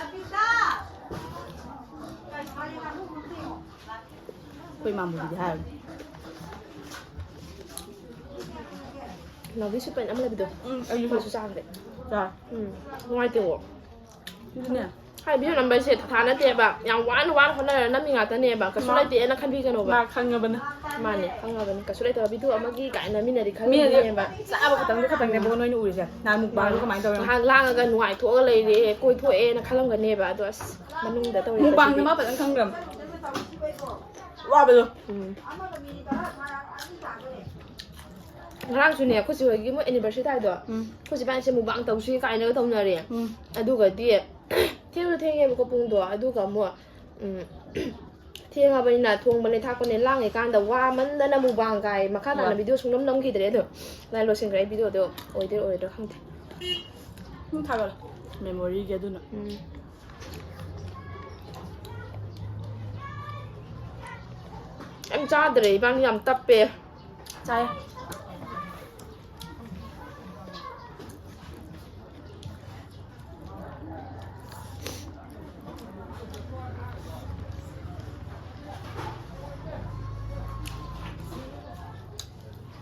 ꯑꯩꯈꯣꯏ ꯏꯃꯥꯟꯅꯕꯤꯗꯤ ꯍꯥꯏꯔꯨꯅꯨ꯫ ꯅꯥꯎꯕꯤ ꯁꯨꯄꯟ ꯑꯃ ꯂꯩꯕꯗꯣ꯫ ꯎꯝ, ꯑꯩꯁꯨ ꯃꯥꯁꯨ ꯆꯥꯈ꯭ꯔꯦ꯫ ꯆꯥꯔꯦ꯫ ꯎꯝ. ꯅꯨꯡꯉꯥꯏꯇꯦꯀꯣ꯫ ꯑꯗꯨꯅꯦ꯫ ꯍꯥꯏ video number-ꯁꯦ ꯊꯥ ꯅꯠꯇꯦꯕ, ꯌꯥꯝ ꯋꯥꯅ ꯋꯥꯅ ꯍꯣꯠꯅꯔ ꯅꯝꯃꯤ ꯉꯥꯛꯇꯅꯦꯕ, ꯀꯩꯁꯨ ꯃꯥ- ꯂꯩꯇꯦꯅ ꯈꯟꯕꯤꯒꯅꯣꯕ꯫ ꯃꯥ ꯈꯪꯉꯕꯅꯦ꯫ ꯃꯥꯅꯦ, ꯈꯪꯉꯕꯅꯤ꯫ ꯀꯩꯁꯨ ꯂꯩꯇꯕ video ꯑꯃꯒꯤ ꯀꯥꯏꯅ ꯃꯤꯅꯗꯤ ꯃꯤꯅꯗꯤ ꯈꯜꯂꯝꯗꯣꯏꯅꯦꯕ꯫ ꯆꯥꯕ ꯈꯛꯇꯪꯗꯣ ꯈꯛꯇꯪꯅꯦꯕ ꯅꯣꯏꯅ ꯎꯔꯤꯁꯦ꯫ ꯅꯍꯥꯟ mukbang-ꯗꯣ ꯀꯃꯥꯏꯅ ꯇꯧꯔꯤꯅꯣ? ꯉꯥꯏꯍꯥꯛ ꯂꯥꯡꯉꯒ ꯅꯨꯡꯉꯥꯏꯊꯣꯛꯑꯒ ꯂꯩꯔꯦ, ꯀꯣꯏꯊꯣꯛꯑꯦꯅ ꯈꯜꯂꯝꯒꯅꯦꯕ, ꯑꯗꯣ ꯑꯁ ꯃꯅꯨꯡꯗ ꯇꯧꯔꯤꯕꯁꯤꯗꯤ꯫ Mukbang-ꯗ ꯃꯥ ꯐꯖꯅ ꯈꯪꯈ꯭ꯔꯕꯅꯦ꯫ ꯋꯥꯕꯗꯣ꯫ ꯎꯝ. ꯉꯔꯥꯡꯁꯨꯅꯦ ꯑꯩꯈꯣꯏ ꯆꯦ ꯍꯣꯏꯒꯤ ꯃꯣꯏ anniversary ꯇꯥꯏꯗꯣ꯫ ꯎꯝ. ꯑꯩꯈꯣꯏ ꯆꯦ ꯏꯕꯥꯅꯤꯁꯦ mukbang ꯇꯧꯁꯤ ꯀꯥꯏꯅꯒ ꯇꯧꯅꯔꯦ꯫ ꯎꯝ. ꯑꯗꯨꯒꯗꯤ ꯊꯦꯡꯁꯨ ꯊꯦꯡꯉꯦꯕꯀꯣ ꯄꯨꯡꯗꯣ, ꯑꯗꯨꯒ ꯑꯃꯨꯛ ꯎꯝ, ꯊꯦꯡꯉꯕꯅꯤꯅ ꯊꯣꯡꯕꯅꯦ ꯊꯥꯛꯄꯅꯦ ꯂꯥꯡꯉꯤꯀꯥꯟꯗ ꯋꯥꯃꯟꯗꯅ mukbang ꯀꯥꯏ ꯃꯈꯥ ꯇꯥꯅ ꯍꯣꯏ. video ꯁꯨꯡꯅꯝ ꯅꯝꯈꯤꯗ꯭ꯔꯦ꯫ ꯑꯗꯣ ꯂꯥꯏ ꯂꯣꯏꯁꯤꯟꯈ꯭ꯔꯦ ꯑꯩ video-ꯗꯣ ꯑꯣꯏꯗꯣꯏ ꯑꯣꯏꯔꯣꯏꯗ꯭ꯔꯥ ꯈꯪꯗꯦ꯫ ꯎꯝ, ꯊꯥꯒꯠꯂꯣ꯫ Memory-ꯒꯤ ꯑꯗꯨꯅ꯫ ꯎꯝ. ꯌꯥꯝ ꯆꯥꯗ꯭ꯔꯦ ꯏꯕꯥꯅꯤ, ꯌꯥꯝ ꯇꯞꯄꯦ꯫ ꯆꯥꯏ꯫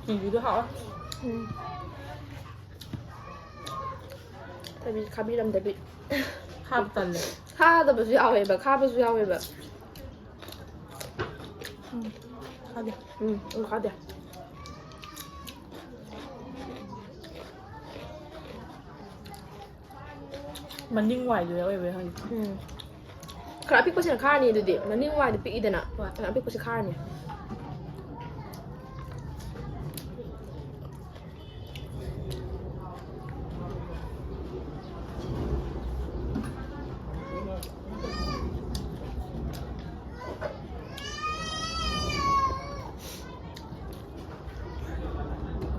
ꯁꯤꯡꯖꯨꯗꯣ ꯍꯥꯎꯋꯦ꯫ ꯎꯝ. ꯊꯕꯤ ꯈꯥꯕꯤꯔꯝꯗꯕꯤ꯫ ꯈꯥꯕ ꯇꯜꯂꯦ꯫ ꯈꯥꯗꯕꯁꯨ ꯌꯥꯎꯋꯦꯕ, ꯈꯥꯕꯁꯨ ꯌꯥꯎꯋꯦꯕ꯫ ꯎꯝ, ꯈꯥꯗꯦ꯫ ꯎꯝ, ꯎꯝ, ꯈꯥꯗꯦ꯫ ꯃꯅꯤꯡ ꯋꯥꯏꯗꯨꯗ ꯑꯣꯏꯕ꯭ꯔꯥ ꯈꯪꯗꯦ꯫ ꯎꯝ. ꯈꯔ ꯑꯄꯤꯛꯄꯁꯤꯅ ꯈꯥꯔꯅꯤ ꯑꯗꯨꯗꯤ꯫ ꯃꯅꯤꯡ ꯋꯥꯏꯗ ꯄꯤꯛꯏꯗꯅ꯫ ꯍꯣꯏ. ꯈꯔ ꯑꯄꯤꯛꯄꯁꯤ ꯈꯥꯔꯅꯤ꯫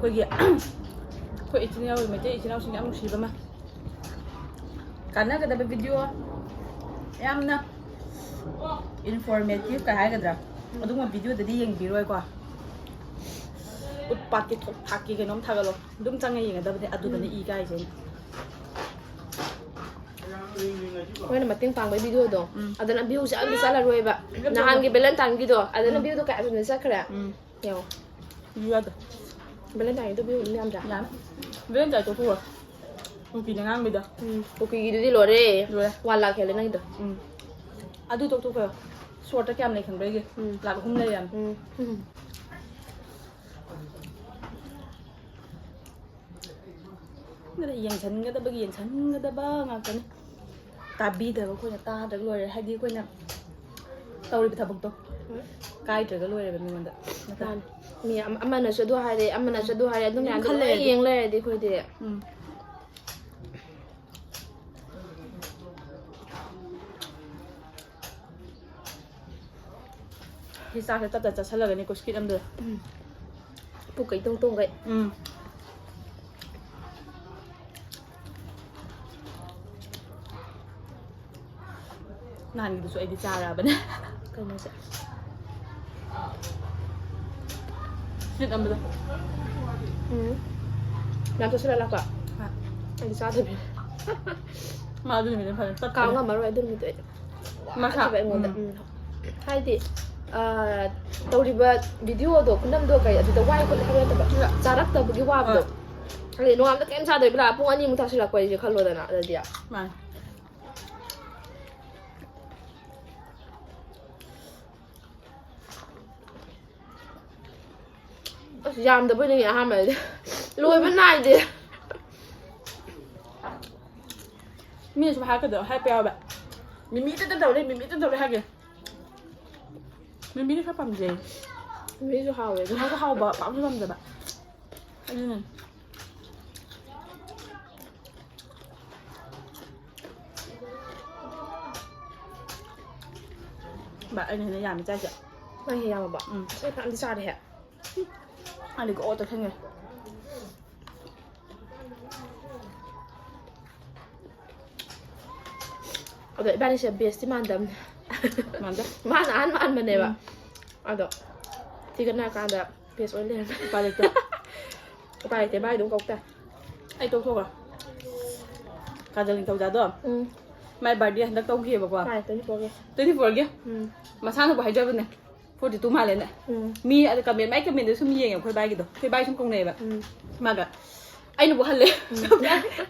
ꯑꯩꯈꯣꯏꯒꯤ ꯑꯩꯈꯣꯏ ꯏꯆꯤꯟ ꯏꯅꯥꯎ, ꯃꯩꯇꯩ ꯏꯆꯤꯟ ꯏꯅꯥꯎꯁꯤꯡꯒꯤ ꯌꯥꯝ ꯅꯨꯡꯁꯤꯕ ꯑꯃ, ꯀꯥꯟꯅꯒꯗꯕ ꯚꯤꯗꯤꯑꯣ, ꯌꯥꯝꯅ ꯏꯟꯐꯣꯔꯃꯦꯇꯤꯞ ꯀ ꯍꯥꯏꯒꯗ꯭ꯔꯥ, ꯑꯗꯨꯒꯨꯝꯕ ꯚꯤꯗꯤꯑꯣꯗꯗꯤ ꯌꯦꯡꯕꯤꯔꯣꯏꯀꯣ꯫ ꯎꯠꯄꯥꯠꯀꯤ ꯊꯣꯛ ꯊꯥꯛꯀꯤ ꯀꯩꯅꯣꯝ ꯊꯥꯒꯠꯂꯣ, ꯑꯗꯨꯝ ꯆꯪꯉ ꯌꯦꯡꯒꯗꯕꯅꯦ꯫ ꯑꯗꯨꯗꯅꯦ ꯎꯝ꯫ ꯏ ꯀꯥꯏꯁꯦ ꯑꯩꯅ꯫ ꯑꯩꯈꯣꯏꯅ ꯃꯇꯦꯡ ꯄꯥꯡꯕꯩ ꯚꯤꯗꯤꯑꯣꯗꯣ, ꯎꯝ꯫ ꯑꯗꯨꯅ ꯚ꯭ꯌꯨꯁꯦ ꯑꯝꯇ ꯆꯠꯂꯔꯣꯏꯕ꯫ ꯅꯍꯥꯟꯒꯤ ꯚꯦꯂꯦꯟꯇꯥꯏꯟꯒꯤꯗꯣ, ꯑꯗꯨꯅ ꯎꯝ꯫ ꯚ꯭ꯌꯨꯗꯣ ꯀꯌꯥ ꯊꯨꯅ ꯆꯠꯈ꯭ꯔꯦ꯫ ꯎꯝ꯫ ꯌꯦꯡꯉꯣ꯫ ꯚ꯭ꯌꯨ ꯌꯥꯗꯦ꯫ ꯚꯦꯂꯦꯟꯇꯥꯏꯟꯒꯤꯗꯣ ꯚ꯭ꯌꯨ ꯑꯗꯨꯝ ꯌꯥꯝꯗ꯭ꯔꯥ? ꯌꯥꯝꯃꯦ꯫ ꯚꯦꯂꯦꯟꯇꯥꯏꯟ ꯇꯣꯛꯊꯣꯛꯈ꯭ꯔꯣ꯫ ꯀꯨꯀꯤꯅ ꯉꯥꯡꯕꯩꯗꯣ꯫ ꯎꯝ, ꯀꯨꯀꯤꯒꯤꯗꯨꯗꯤ ꯂꯣꯏꯔꯦ꯫ ꯂꯣꯏꯔꯦ꯫ ꯋꯥꯟ ꯂꯥꯛ ꯍꯦꯜꯂꯦ ꯅꯪꯒꯤꯗꯣ꯫ ꯎꯝ꯫ ꯑꯗꯨ ꯇꯣꯛꯊꯣꯛꯈ꯭ꯔꯣ꯫ ꯁꯣꯔꯠꯇ ꯀꯌꯥꯝ ꯂꯩ ꯈꯪꯕ꯭ꯔꯥ ꯑꯩꯒꯤ? ꯎꯝ꯫ ꯂꯥꯛ ꯑꯍꯨꯝ ꯂꯩꯔꯝꯃꯦ꯫ ꯎꯝ꯫ ꯎꯝ꯫ ꯑꯗꯨꯅ ꯌꯦꯡꯁꯟꯒꯗꯕꯒꯤ ꯌꯦꯡꯁꯟꯒꯗꯕ ꯉꯥꯛꯇꯅꯤ꯫ ꯇꯥꯕꯤꯗꯕ ꯑꯩꯈꯣꯏꯅ ꯇꯥꯗ꯭ꯔꯒ ꯂꯣꯏꯔꯦ꯫ ꯍꯥꯏꯗꯤ ꯑꯩꯈꯣꯏꯅ ꯇꯧꯔꯤꯕ ꯊꯕꯛꯇꯣ ꯍꯣꯏ꯫ ꯀꯥꯏꯗ꯭ꯔꯒ ꯂꯣꯏꯔꯦꯕ ꯃꯤꯉꯣꯟꯗ꯫ ꯅꯠꯇ꯭ꯔꯥ? ꯃꯥꯅꯤ꯫ ꯃꯤ ꯑꯃ-, ꯑꯃꯅꯁꯨ ꯑꯗꯨ ꯍꯥꯏꯔꯦ, ꯑꯃꯅꯁꯨ ꯑꯗꯨ ꯍꯥꯏꯔꯦ, ꯑꯗꯨ ꯑꯗꯨꯝ ꯃꯌꯥꯝꯗꯣ ꯈꯜꯂꯦ ꯂꯣꯏ ꯑꯗꯨꯝ꯫ ꯌꯦꯡ ꯂꯩꯔꯗꯤ ꯑꯩꯈꯣꯏꯗꯤ꯫ ꯎꯝ꯫ ꯁꯤ ꯆꯥꯛꯁꯦ ꯇꯞ ꯇꯞ ꯆꯥꯁꯤꯜꯂꯒꯅꯤꯀꯣ, ꯁ꯭ꯀꯤꯠ ꯑꯝꯗ꯫ ꯎꯝ꯫ ꯄꯨꯛꯀ ꯏꯇꯣꯡ ꯇꯣꯡꯒꯩ꯫ ꯎꯝ꯫ ꯅꯍꯥꯟꯒꯤꯗꯨꯁꯨ ꯑꯩꯗꯤ ꯆꯥꯔꯕꯅꯦ꯫ ꯀꯩꯅꯣꯁꯦ? ꯁ꯭ꯀꯤꯠ ꯑꯝꯗ꯫ ꯎꯝ꯫ ꯌꯥꯝ ꯆꯥꯁꯤꯜꯂ ꯂꯥꯛꯄ? ꯍꯣꯏ꯫ ꯑꯩꯗꯤ ꯆꯥꯗꯕꯤ꯫ ꯃꯥ ꯑꯗꯨ ꯅꯨꯃꯤꯠꯇ ꯐꯖꯅ ꯀꯥꯎ ꯆꯠꯄꯅꯦ꯫ ꯉꯝꯃꯔꯣꯏ ꯑꯗꯨ ꯅꯨꯃꯤꯠꯇꯣ ꯑꯩ꯫ ꯃꯁꯥ꯫ ꯋꯥꯈꯤꯕ ꯑꯩꯉꯣꯟꯗ꯫ ꯎꯝ꯫ ꯎꯝ꯫ ꯍꯥꯏꯗꯤ, ꯑ, ꯇꯧꯔꯤꯕ ꯚꯤꯗꯤꯑꯣꯗꯣ, ꯈꯨꯅꯝꯗꯣ ꯀꯩ, ꯑꯗꯨꯗ ꯋꯥꯏ ꯈꯣꯠꯂꯦ ꯍꯥꯏꯕ ꯅꯠꯇꯕ, ꯍꯣꯏ꯫ ꯆꯥꯔꯛꯇꯕꯒꯤ ꯋꯥꯕꯗꯣ꯫ ꯍꯣꯏ꯫ ꯍꯥꯏꯗꯤ, ꯅꯣꯡꯉꯥꯟꯕꯗ ꯀꯩꯝ ꯆꯥꯗꯕꯤ ꯂꯥꯛꯑ ꯄꯨꯡ ꯑꯅꯤꯃꯨꯛ ꯇꯥꯁꯤꯜꯂꯛꯄ ꯍꯥꯏꯁꯦ ꯈꯜꯂꯣꯗꯅ, ꯑꯗꯨꯗꯤ꯫ ꯃꯥꯅꯦ꯫ ꯑꯁ, ꯌꯥꯝꯗꯕꯣꯏ ꯅꯤꯡꯉꯤ ꯑꯍꯥꯟꯕꯗꯗꯤ꯫ ꯂꯣꯏꯕ ꯅꯥꯏꯗꯦ꯫ ꯃꯤꯅ ꯁꯨꯝ ꯍꯥꯏꯔꯛꯀꯗꯕ, ꯍꯥꯏꯔꯛꯄ ꯌꯥꯎꯋꯦꯕ꯫ "ꯃꯤꯃꯤ ꯇꯠꯇ ꯇꯧꯔꯦ, ꯃꯤꯃꯤ ꯇꯠꯇ ꯇꯧꯔꯦ" ꯍꯥꯏꯒꯦ꯫ ꯃꯤꯃꯤꯗꯤ ꯈꯔ ꯄꯥꯝꯖꯩ꯫ ꯃꯤꯁꯨ ꯍꯥꯎꯋꯦ ꯑꯗꯨꯝ꯫ ꯍꯥꯎꯁꯨ ꯍꯥꯎꯕ, ꯄꯥꯝꯁꯨ ꯄꯥꯝꯖꯕ꯫ ꯑꯗꯨꯅ꯫ ꯕꯥ, ꯑꯩꯅ ꯍꯦꯟꯅ ꯌꯥꯝꯃꯤ ꯆꯥꯏꯁꯦ꯫ ꯅꯪ ꯍꯦꯟꯅ ꯌꯥꯝꯃꯕ? ꯎꯝ꯫ ꯑꯁ, ꯑꯩ ꯐꯅꯌꯥꯝꯗꯤ ꯆꯥꯔꯦꯍꯦ꯫ ꯑꯗꯒꯤ ꯑꯣ ꯇꯩꯁꯟꯈ꯭ꯔꯦ꯫ ꯑꯗꯣ ꯏꯕꯥꯅꯤꯁꯦ ꯕꯦꯁꯇꯤ ꯃꯥꯟꯗꯕꯅꯦ꯫ ꯃꯥꯟꯗꯦ꯫ ꯃꯥꯅ ꯑꯍꯥꯟ ꯃꯥꯟꯕꯅꯦꯕ꯫ ꯎꯝ꯫ ꯑꯗꯣ ꯊꯤꯒꯠꯅꯔꯀꯥꯟꯗ ꯕꯦꯁ ꯑꯣꯏ ꯂꯩꯔꯝꯃꯦ꯫ ꯎꯄꯥꯏ ꯂꯩꯇꯦ꯫ ꯎꯄꯥꯏ ꯂꯩꯇꯦ, ꯃꯥꯏ ꯑꯗꯨꯝ ꯀꯧ ꯇꯥꯏ꯫ ꯑꯩ ꯇꯣꯛꯊꯣꯛꯈ꯭ꯔꯣ꯫ ꯀꯥꯖꯜ ꯅꯤꯡꯊꯧꯖꯥꯗꯣ꯫ ꯎꯝ꯫ ꯃꯥꯏ ꯕꯥꯔꯗꯦ ꯍꯟꯗꯛ ꯇꯧꯈꯤꯑꯕꯀꯣ꯫ ꯃꯥꯏ twenty fourꯒꯤ꯫ Twenty fourꯒꯤ꯫ ꯎꯝ꯫ ꯃꯁꯥꯅꯕꯨ ꯍꯥꯏꯖꯕꯅꯦ꯫ Forty two ꯃꯥꯜꯂꯦꯅꯦ꯫ ꯎꯝ꯫ ꯃꯤ ꯑꯗ ꯀꯃꯦꯟ, ꯃꯥꯏ ꯀꯃꯦꯟꯗ ꯁꯨꯝ ꯌꯦꯡꯉꯦ ꯑꯩꯈꯣꯏ ꯕꯥꯏꯒꯤꯗꯣ꯫ ꯑꯩꯈꯣꯏ ꯕꯥꯏ ꯁꯨꯝ ꯀꯧꯅꯩꯑꯕ꯫ ꯎꯝ꯫ ꯃꯥꯒ꯫ ꯑꯩꯅꯕꯨ ꯍꯜꯂꯦ꯫ ꯎꯝ꯫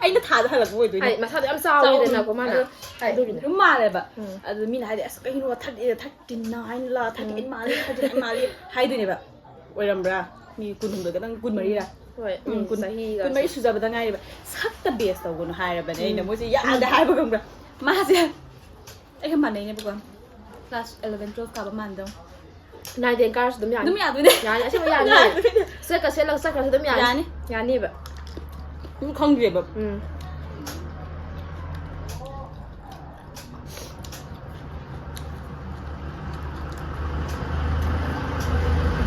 ꯑꯩꯅ ꯊꯥꯗ ꯍꯜꯂꯛꯄ ꯑꯣꯏꯗꯣꯏꯅꯦ꯫ ꯍꯥꯏ, ꯃꯁꯥꯗꯣ ꯌꯥꯝ ꯆꯥꯎꯋꯤꯗꯅꯀꯣ ꯆꯥꯎ-, ꯃꯥꯅ꯫ ꯎꯝ꯫ ꯍꯥꯏ, ꯑꯗꯨꯒꯤꯅꯦ꯫ ꯑꯗꯨꯝ ꯃꯥꯜꯂꯦꯕ꯫ ꯎꯝ꯫ ꯑꯗꯨ ꯃꯤꯅ ꯍꯥꯏꯗꯤ, "ꯑꯁ, ꯀꯩꯅꯣ, thirty, thirty nine ꯂ, thirty eight ꯎꯝ꯫ ꯃꯥꯜꯂꯦ, thirty nine ꯃꯥꯜꯂꯦ" ꯍꯥꯏꯗꯣꯏꯅꯦꯕ꯫ ꯑꯣꯏꯔꯝꯕ꯭ꯔꯥ? ꯃꯤ ꯀꯨꯟꯍꯨꯝꯗꯣꯏ ꯈꯛꯇꯪ, ꯀꯨꯟꯃꯔꯤꯔꯥ? ꯍꯣꯏ, ꯎꯝ, ꯎꯝ, ꯀꯨꯟ-, ꯆꯍꯤꯒ ꯀꯨꯟꯃꯔꯤ ꯁꯨꯖꯕꯗ ꯉꯥꯏꯔꯤꯕ꯫ ꯁꯛꯇ base ꯇꯧꯒꯅꯨ ꯍꯥꯏꯔꯕꯅꯦ ꯑꯩꯅ꯫ ꯎꯝ꯫ ꯃꯣꯏꯁꯦ ꯌꯥꯗꯦ ꯍꯥꯏꯕ ꯈꯪꯕ꯭ꯔꯥ? ꯃꯥꯁꯦ ꯑꯩꯒ ꯃꯥꯟꯅꯩꯅꯦꯕꯀꯣ꯫ Class eleven, twelve ꯀꯥꯕ ꯃꯥꯟꯗꯧ꯫ Nine ten ꯀꯥꯔꯁꯨ ꯑꯗꯨꯝ ꯌꯥꯅꯤ꯫ ꯑꯗꯨꯝ ꯌꯥꯗꯣꯏꯅꯦ꯫ ꯌꯥꯅꯤ, ꯑꯁꯦꯡꯕ ꯌꯥꯅꯤ꯫ ꯌꯥꯗꯣꯏꯅꯦ꯫ ꯁꯦꯠꯀ ꯁꯦꯠꯂꯒ ꯆꯠꯈ꯭ꯔꯁꯨ ꯑꯗꯨꯝ ꯌꯥꯅꯤ꯫ ꯌꯥꯅꯤ꯫ ꯌꯥꯅꯤꯕ꯫ ꯑꯗꯨꯝ ꯈꯪꯗꯦꯕ꯫ ꯎꯝ꯫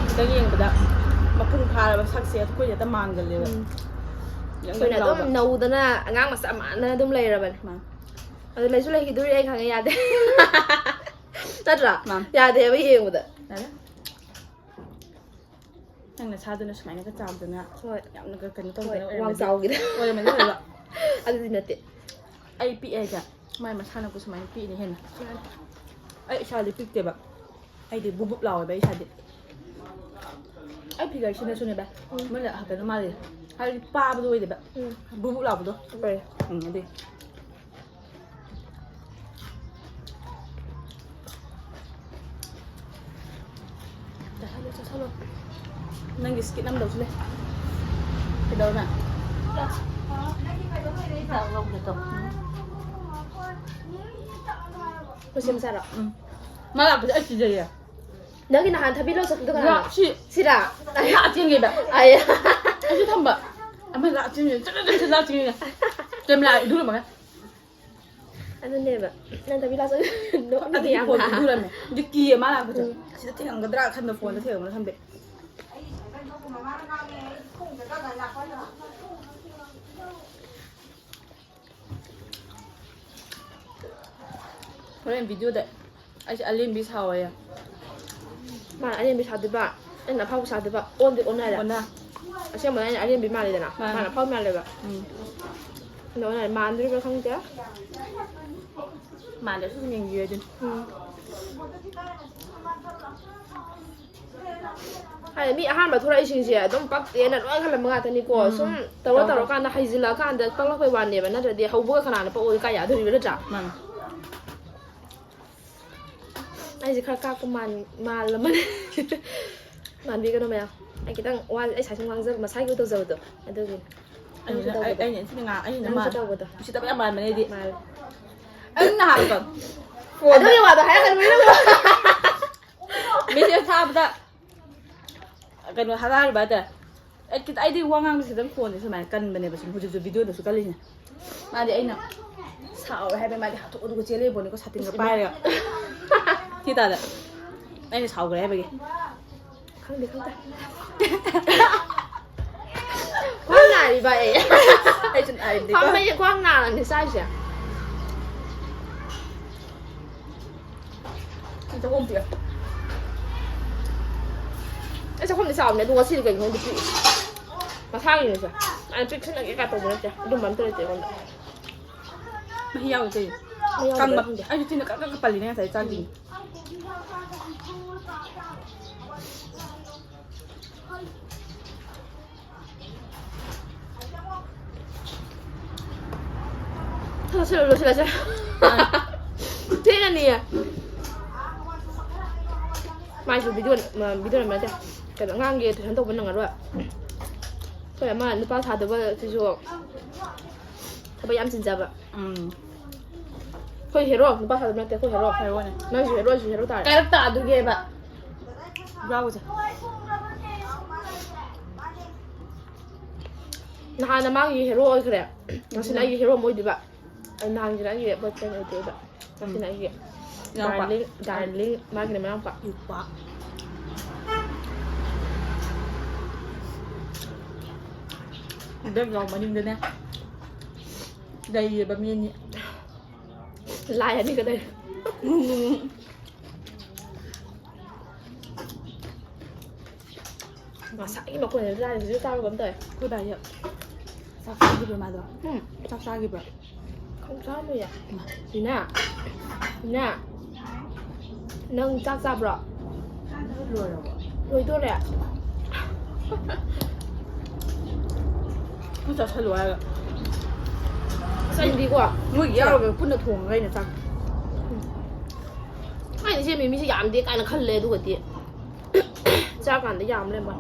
ꯈꯤꯇꯪ ꯌꯦꯡꯕꯗ ꯃꯄꯨꯡ ꯐꯥꯔꯕ ꯁꯛꯁꯦ ꯑꯩꯈꯣꯏꯗꯤ ꯍꯦꯛꯇ ꯃꯥꯟꯒꯜꯂꯦꯕ꯫ ꯎꯝ꯫ ꯌꯪ ꯌꯪ ꯑꯩꯈꯣꯏꯅ ꯑꯗꯨꯝ ꯂꯥꯎꯕ꯫ ꯅꯧꯗꯅ ꯑꯉꯥꯡ ꯃꯆꯥ ꯃꯥꯟꯅ ꯑꯗꯨꯝ ꯂꯩꯔꯕꯅꯦ꯫ ꯃꯥꯅꯤ꯫ ꯑꯗꯨ ꯂꯩꯁꯨ ꯂꯩꯈꯤꯗꯣꯔꯤ, ꯑꯩ ꯈꯪꯉꯦ, ꯌꯥꯗꯦ꯫ ꯅꯠꯇ꯭ꯔꯥ? ꯃꯥꯅꯤ꯫ ꯌꯥꯗꯦꯕ ꯌꯦꯡꯕꯗ꯫ ꯌꯥꯗꯦ꯫ ꯅꯪ ꯅꯁꯥꯗꯨꯅ ꯁꯨꯃꯥꯏꯅꯒ ꯆꯥꯎꯗꯅ, ꯍꯣꯏ꯫ ꯌꯥꯝꯅꯒ ꯀꯩꯅꯣ ꯍꯣꯏ, ꯇꯧꯗꯅ ꯋꯥꯡ ꯑꯣꯏꯔꯝꯃꯗꯤ, ꯆꯥꯎꯒꯤꯗ꯫ ꯑꯣꯏꯔꯝꯃꯗꯤ ꯐꯕ꯫ ꯑꯗꯨꯗꯤ ꯅꯠꯇꯦ꯫ ꯑꯩ ꯄꯤꯛꯑꯦ ꯍꯥꯏꯁꯦ, ꯃꯥꯏ ꯃꯁꯥꯅꯕꯨ ꯁꯨꯃꯥꯏꯅ ꯄꯤꯛꯏꯅꯦ ꯍꯦꯟꯅ꯫ ꯃꯥꯅꯤ꯫ ꯑꯩ ꯏꯁꯥꯗꯤ ꯄꯤꯛꯇꯦꯕ, ꯑꯩꯗꯤ ꯕꯨꯞ ꯕꯨꯞ ꯂꯥꯎꯋꯦꯕ ꯑꯩ ꯏꯁꯥꯗꯤ꯫ ꯑꯩ figure ꯁꯤꯅꯁꯨꯅꯦ ꯚꯥꯏ, ꯎꯝ꯫ ꯃꯣꯏꯅ ꯀꯩꯅꯣ ꯃꯥꯜꯂꯦ, ꯍꯥꯏꯗꯤ ꯄꯥꯕꯗꯣ ꯑꯣꯏꯗꯦꯕ, ꯎꯝ꯫ ꯕꯨꯞ ꯕꯨꯞ ꯂꯥꯎꯕꯗꯣ꯫ ꯍꯣꯏ꯫ ꯎꯝ, ꯑꯗꯨꯏ꯫ ꯆꯥꯁꯜꯂꯣ, ꯆꯥꯁꯜꯂꯣ꯫ ꯅꯪꯒꯤ skin ꯅꯝꯗꯧꯁꯨ ꯂꯩ꯫ ꯀꯩꯗꯧꯔꯦ? ꯆꯥꯛ ꯂꯧꯒꯦ ꯇꯧ꯫ ꯂꯣꯏꯁꯤꯟ ꯆꯥꯔꯣ꯫ ꯎꯝ꯫ ꯃꯥ ꯂꯥꯛꯄꯁꯦ ꯑꯩ ꯀꯤꯖꯩꯌꯦ꯫ ꯅꯪꯒꯤ ꯅꯍꯥꯟ ꯊꯕꯤ ꯂꯧ ꯆꯠꯄꯗꯣ ꯀꯅꯥꯅꯣ? ꯂꯥꯛ-, ꯁꯤ ꯁꯤꯔꯥ? ꯂꯥꯛ ꯆꯦꯟꯒꯦꯕ꯫ ꯑꯩ꯫ ꯑꯩꯁꯨ ꯊꯝꯕ꯫ ꯑꯃ ꯂꯥꯛ ꯆꯦꯟꯒꯦ꯫ ꯆꯠ, ꯆꯠ, ꯆꯠ, ꯆꯠ ꯂꯥꯛ ꯆꯦꯟꯒꯦ꯫ ꯀꯦꯃꯦꯔꯥ ꯏꯗꯨꯔꯝꯃꯒ꯫ ꯑꯗꯨꯅꯦꯕ꯫ ꯅꯪ ꯊꯕꯤ ꯂꯥꯛꯆ-, ꯅꯣꯛꯅꯤꯡꯉꯦ ꯑꯗꯨꯒꯤ ꯌꯥꯝꯅ꯫ ꯐꯣꯟꯗꯨ ꯏꯗꯨꯔꯝꯃꯦ꯫ ꯑꯗꯨ ꯀꯤꯌꯦ ꯃꯥ ꯂꯥꯛꯄꯁꯦ꯫ ꯎꯝ꯫ ꯑꯁꯤꯗ ꯊꯦꯡꯉꯝꯒꯗ꯭ꯔꯥ ꯈꯟꯕ, ꯐꯣꯟꯗ ꯊꯦꯡꯉꯝꯒꯗ꯭ꯔꯥ ꯈꯟꯕ꯫ ꯍꯣꯔꯦꯟ ꯚꯤꯗꯤꯑꯣꯗ ꯑꯩꯁꯦ ꯑꯂꯦꯝꯕꯤ ꯁꯥꯎꯋꯦ꯫ ꯃꯥꯅ ꯑꯔꯦꯝꯕꯤ ꯁꯥꯗꯣꯏꯕ, ꯑꯩꯅ ꯑꯐꯥꯎꯕ ꯁꯥꯗꯣꯏꯕ, ꯑꯣꯟꯗꯤ ꯑꯣꯟꯅꯔꯦ꯫ ꯑꯣꯟꯅ꯫ ꯑꯁꯦꯡꯕꯅ ꯑꯩꯅ ꯑꯔꯦꯝꯕꯤ ꯃꯥꯜꯂꯤꯗꯅ, ꯃꯥꯅꯦ꯫ ꯃꯥꯅ ꯑꯐꯥꯎꯕ ꯃꯥꯜꯂꯦꯕ꯫ ꯎꯝ꯫ ꯑꯗꯣ ꯑꯣꯟꯅꯔꯦ, ꯃꯥꯟꯗꯣꯔꯤꯕ꯭ꯔꯥ ꯈꯪꯗꯦ꯫ ꯃꯥꯟꯗ꯭ꯔꯁꯨ ꯑꯗꯨꯝ ꯌꯦꯡꯕꯤꯌꯨ ꯑꯗꯨꯅꯤ꯫ ꯎꯝ꯫ ꯍꯥꯏꯗꯤ ꯃꯤ ꯑꯍꯥꯟꯕ ꯊꯣꯛꯂꯛꯏꯁꯤꯡꯁꯦ ꯑꯗꯨꯝ ꯄꯛꯇꯦꯅ ꯂꯣꯏ ꯈꯜꯂꯝꯕ ꯉꯥꯛꯇꯅꯤꯀꯣ꯫ ꯎꯝ꯫ ꯁꯨꯝ ꯇꯧꯔ ꯇꯧꯔ꯫ ꯇꯧꯔꯀꯥꯟꯗ ꯍꯩꯖꯤꯜꯂꯛꯑꯀꯥꯟꯗ ꯄꯛꯂꯛꯄꯩ ꯋꯥꯅꯦꯕ, ꯅꯠꯇ꯭ꯔꯗꯤ ꯍꯧꯕꯒ ꯀꯅꯥꯅ ꯄꯛꯑꯣꯏ, ꯀꯥꯏ ꯌꯥꯗꯣꯔꯤꯕ, ꯅꯠꯇ꯭ꯔꯥ? ꯃꯥꯅꯦ꯫ ꯑꯩꯁꯦ ꯈꯔ ꯀꯥꯛꯄ ꯃꯥꯟ-, ꯃꯥꯜꯂꯝꯃꯅꯤ꯫ ꯃꯥꯟꯕꯤꯒꯅꯨ ꯃꯌꯥꯝ꯫ ꯑꯩ ꯈꯤꯇꯪ ꯋꯥ, ꯑꯩ ꯁꯥꯏ ꯁꯨꯝ ꯉꯥꯡꯖꯕ, ꯃꯁꯥꯒꯤ ꯇꯧꯖꯕꯗꯣ ꯑꯗꯨꯒꯤꯅꯤ꯫ ꯅꯪꯁꯨ ꯑꯩꯅ, ꯇꯧꯕꯗꯣ꯫ ꯑꯩꯅ ꯊꯤꯅ ꯉꯥꯡ-, ꯑꯩꯅ ꯅꯪꯁꯨ ꯃꯥ-, ꯇꯧꯕꯗꯣ꯫ ꯎꯁꯤꯠꯇꯕ ꯌꯥꯝ ꯃꯥꯟꯕꯅꯦ ꯑꯩꯗꯤ꯫ ꯃꯥꯜꯂꯦ꯫ ꯑꯩ ꯅꯍꯥꯟ ꯐꯣꯟꯗ ꯑꯗꯨꯒꯤ ꯋꯥꯗꯣ ꯍꯥꯏꯔꯛꯀꯅꯨ, ꯃꯤꯅ꯫ ꯃꯦꯁꯦꯖ ꯊꯥꯕꯗ ꯀꯩꯅꯣ ꯊꯥꯔꯤꯕ ꯍꯥꯏꯇꯥꯔꯦ꯫ ꯑꯩ ꯈꯤꯇ-, ꯑꯩꯗꯤ ꯋꯥ ꯉꯥꯡꯕꯁꯦ ꯈꯤꯇꯪ ꯈꯣꯟꯁꯦ ꯁꯨꯃꯥꯏꯅ ꯀꯟꯕꯅꯦꯕ, ꯁꯨꯝ ꯍꯧꯖꯤꯛꯁꯨ ꯚꯤꯗꯤꯑꯣꯗꯁꯨ ꯀꯜꯂꯤꯁꯦ꯫ ꯃꯥꯗꯤ ꯑꯩꯅ ꯁꯥꯎꯔꯦ ꯍꯥꯏꯕꯩ ꯃꯥꯗꯤ ꯍꯥꯊꯨ ꯍꯥꯊꯨꯒ ꯆꯦꯜꯂꯛꯏꯕꯣꯅꯤꯀꯣ, ꯁꯥꯇꯤꯟꯒ ꯄꯥꯏꯔꯒ꯫ ꯁꯤ ꯇꯥꯗ ꯑꯩꯅ ꯁꯥꯎꯈ꯭ꯔꯦ ꯍꯥꯏꯕꯒꯤ꯫ ꯈꯪꯗꯦ, ꯈꯪꯗꯦ꯫ ꯈ꯭ꯋꯥꯡ ꯅꯥꯔꯤꯕ ꯑꯩ꯫ ꯑꯩꯁꯨ ꯅꯥꯔꯤꯕꯅꯤꯀꯣ꯫ ꯐꯝꯕꯩꯁꯦ ꯈ꯭ꯋꯥꯡ ꯅꯥꯔꯅꯤ ꯆꯥꯔꯤꯁꯦ꯫ ꯆꯥꯛꯈꯨꯝ ꯄꯤꯔꯣ꯫ ꯑꯩ ꯆꯥꯛꯈꯨꯝꯗꯤ ꯆꯥꯎꯕꯅꯦ, ꯑꯗꯨ ꯉꯁꯤꯗꯤ ꯀꯩꯒꯤꯅꯣ ꯈꯪꯗꯦ ꯄꯤꯛꯏ꯫ ꯃꯁꯥꯒꯤꯅꯦꯁꯦ꯫ ꯑꯩꯅ ꯄꯤꯛꯁꯤꯟꯅꯒꯦ ꯀꯥꯏ ꯇꯧꯕ ꯅꯠꯇꯦ꯫ ꯑꯗꯨꯝꯕ ꯑꯝꯇ ꯂꯩꯇꯦ ꯑꯩꯉꯣꯟꯗ꯫ ꯃꯍꯤ ꯌꯥꯎꯗꯦ꯫ ꯃꯍꯤ ꯌꯥꯎꯗꯦ ꯀꯪꯕ꯫ ꯈꯪꯗꯦ꯫ ꯑꯩꯁꯨ ꯆꯤꯟꯗ ꯀꯛ ꯀꯛ ꯄꯜꯂꯤꯅꯦ ꯉꯁꯥꯏ ꯆꯥꯗ꯭ꯔꯤꯉꯩ꯫ ꯂꯣꯏꯁꯤꯜꯂꯁꯦ, ꯂꯣꯏꯁꯤꯜꯂꯁꯦ꯫ ꯊꯦꯡꯉꯅꯤꯌꯦ꯫ ꯃꯥꯏꯁꯨ ꯚꯤꯗꯤꯑꯣ, ꯚꯤꯗꯤꯑꯣ ꯅꯝꯕ ꯅꯠꯇꯦ꯫ ꯀꯩꯅꯣ, ꯑꯉꯥꯡꯒꯤ ꯇꯨꯏꯁꯟ ꯇꯧꯕ ꯅꯪꯉꯔꯣꯏ꯫ ꯑꯩꯈꯣꯏ ꯑꯃ ꯅꯨꯄꯥ ꯁꯥꯗꯕ ꯁꯤꯁꯨ ꯊꯕꯛ ꯌꯥꯝ ꯆꯤꯟꯖꯕ꯫ ꯎꯝ꯫ ꯑꯩꯈꯣꯏ ꯍꯦꯔꯣ, ꯅꯨꯄꯥ ꯁꯥꯗꯕ ꯅꯠꯇꯦ, ꯑꯩꯈꯣꯏ ꯍꯦꯔꯣ꯫ ꯍꯦꯔꯣꯅꯦ꯫ ꯅꯪꯁꯨ ꯍꯦꯔꯣ, ꯑꯩꯁꯨ ꯍꯦꯔꯣ ꯇꯥꯔꯦ꯫ ꯀꯔꯛ ꯇꯥꯗꯣꯏꯒꯦꯕ꯫ ꯕ꯭ꯔꯥꯎꯁꯦ꯫ ꯅꯍꯥꯟꯅ ꯃꯥꯒꯤ ꯍꯦꯔꯣ ꯑꯣꯏꯈ꯭ꯔꯦ꯫ ꯉꯁꯤꯅ ꯎꯝ꯫ ꯑꯩꯒꯤ ꯍꯦꯔꯣ ꯑꯃ ꯑꯣꯏꯗꯣꯏꯕ꯫ ꯅꯍꯥꯟꯒꯤꯅ ꯑꯩꯒꯤ boyfriend ꯑꯣꯏꯗꯣꯏꯕ꯫ ꯎꯝ꯫ ꯉꯁꯤꯅ ꯑꯩꯒꯤ ꯏꯅꯥꯎꯄꯥ꯫ Darling, darling, ꯃꯥꯒꯤꯅ ꯃꯅꯥꯎꯄꯥ꯫ ꯅꯨꯄꯥ꯫ Background ꯃꯅꯤꯡꯗꯅꯦ ꯂꯩꯌꯦꯕ ꯃꯤ ꯑꯅꯤ꯫ ꯂꯥꯏ ꯑꯅꯤꯒ ꯂꯩ꯫ ꯉꯁꯥꯏꯒꯤ ꯃꯈꯣꯟꯁꯦ ꯇꯥꯔꯦ, ꯍꯧꯖꯤꯛ ꯇꯥꯕꯒꯨꯝ ꯇꯧꯋꯦ꯫ ꯑꯩꯈꯣꯏ ꯕꯥꯁꯦ ꯆꯥꯛ ꯆꯥꯈꯤꯕ꯭ꯔꯣ ꯃꯥꯗꯣ? ꯎꯝ꯫ ꯆꯥꯛ ꯆꯥꯈꯤꯕ꯭ꯔꯣ? ꯈꯪ ꯆꯥꯔꯝꯃꯣꯏꯌꯦ꯫ ꯏꯃꯥ꯫ ꯏꯅꯥ꯫ ꯏꯅꯥ꯫ ꯅꯪ ꯆꯥꯛ ꯆꯥꯕ꯭ꯔꯣ? ꯂꯣꯏꯔꯕꯣ? ꯂꯣꯏꯗꯣꯔꯦ꯫ ꯅꯪ ꯆꯥꯁꯜꯂꯨ ꯍꯥꯏꯔꯒ꯫ ꯉꯁꯥꯏꯗꯤꯀꯣ꯫ ꯃꯣꯏꯒꯤ ꯌꯥꯎꯔꯒ ꯄꯨꯟꯅ ꯊꯣꯡꯉꯒ ꯑꯩꯅ ꯆꯥꯛ꯫ ꯎꯝ꯫ ꯑꯩꯅ ꯁꯦꯝꯃꯤ ꯃꯤꯁꯦ ꯌꯥꯝꯗꯦ ꯀꯥꯏꯅ ꯈꯜꯂꯦ, ꯑꯗꯨꯒꯗꯤ ꯆꯥꯀꯥꯟꯗ ꯌꯥꯝ ꯂꯩꯔꯝꯕ꯫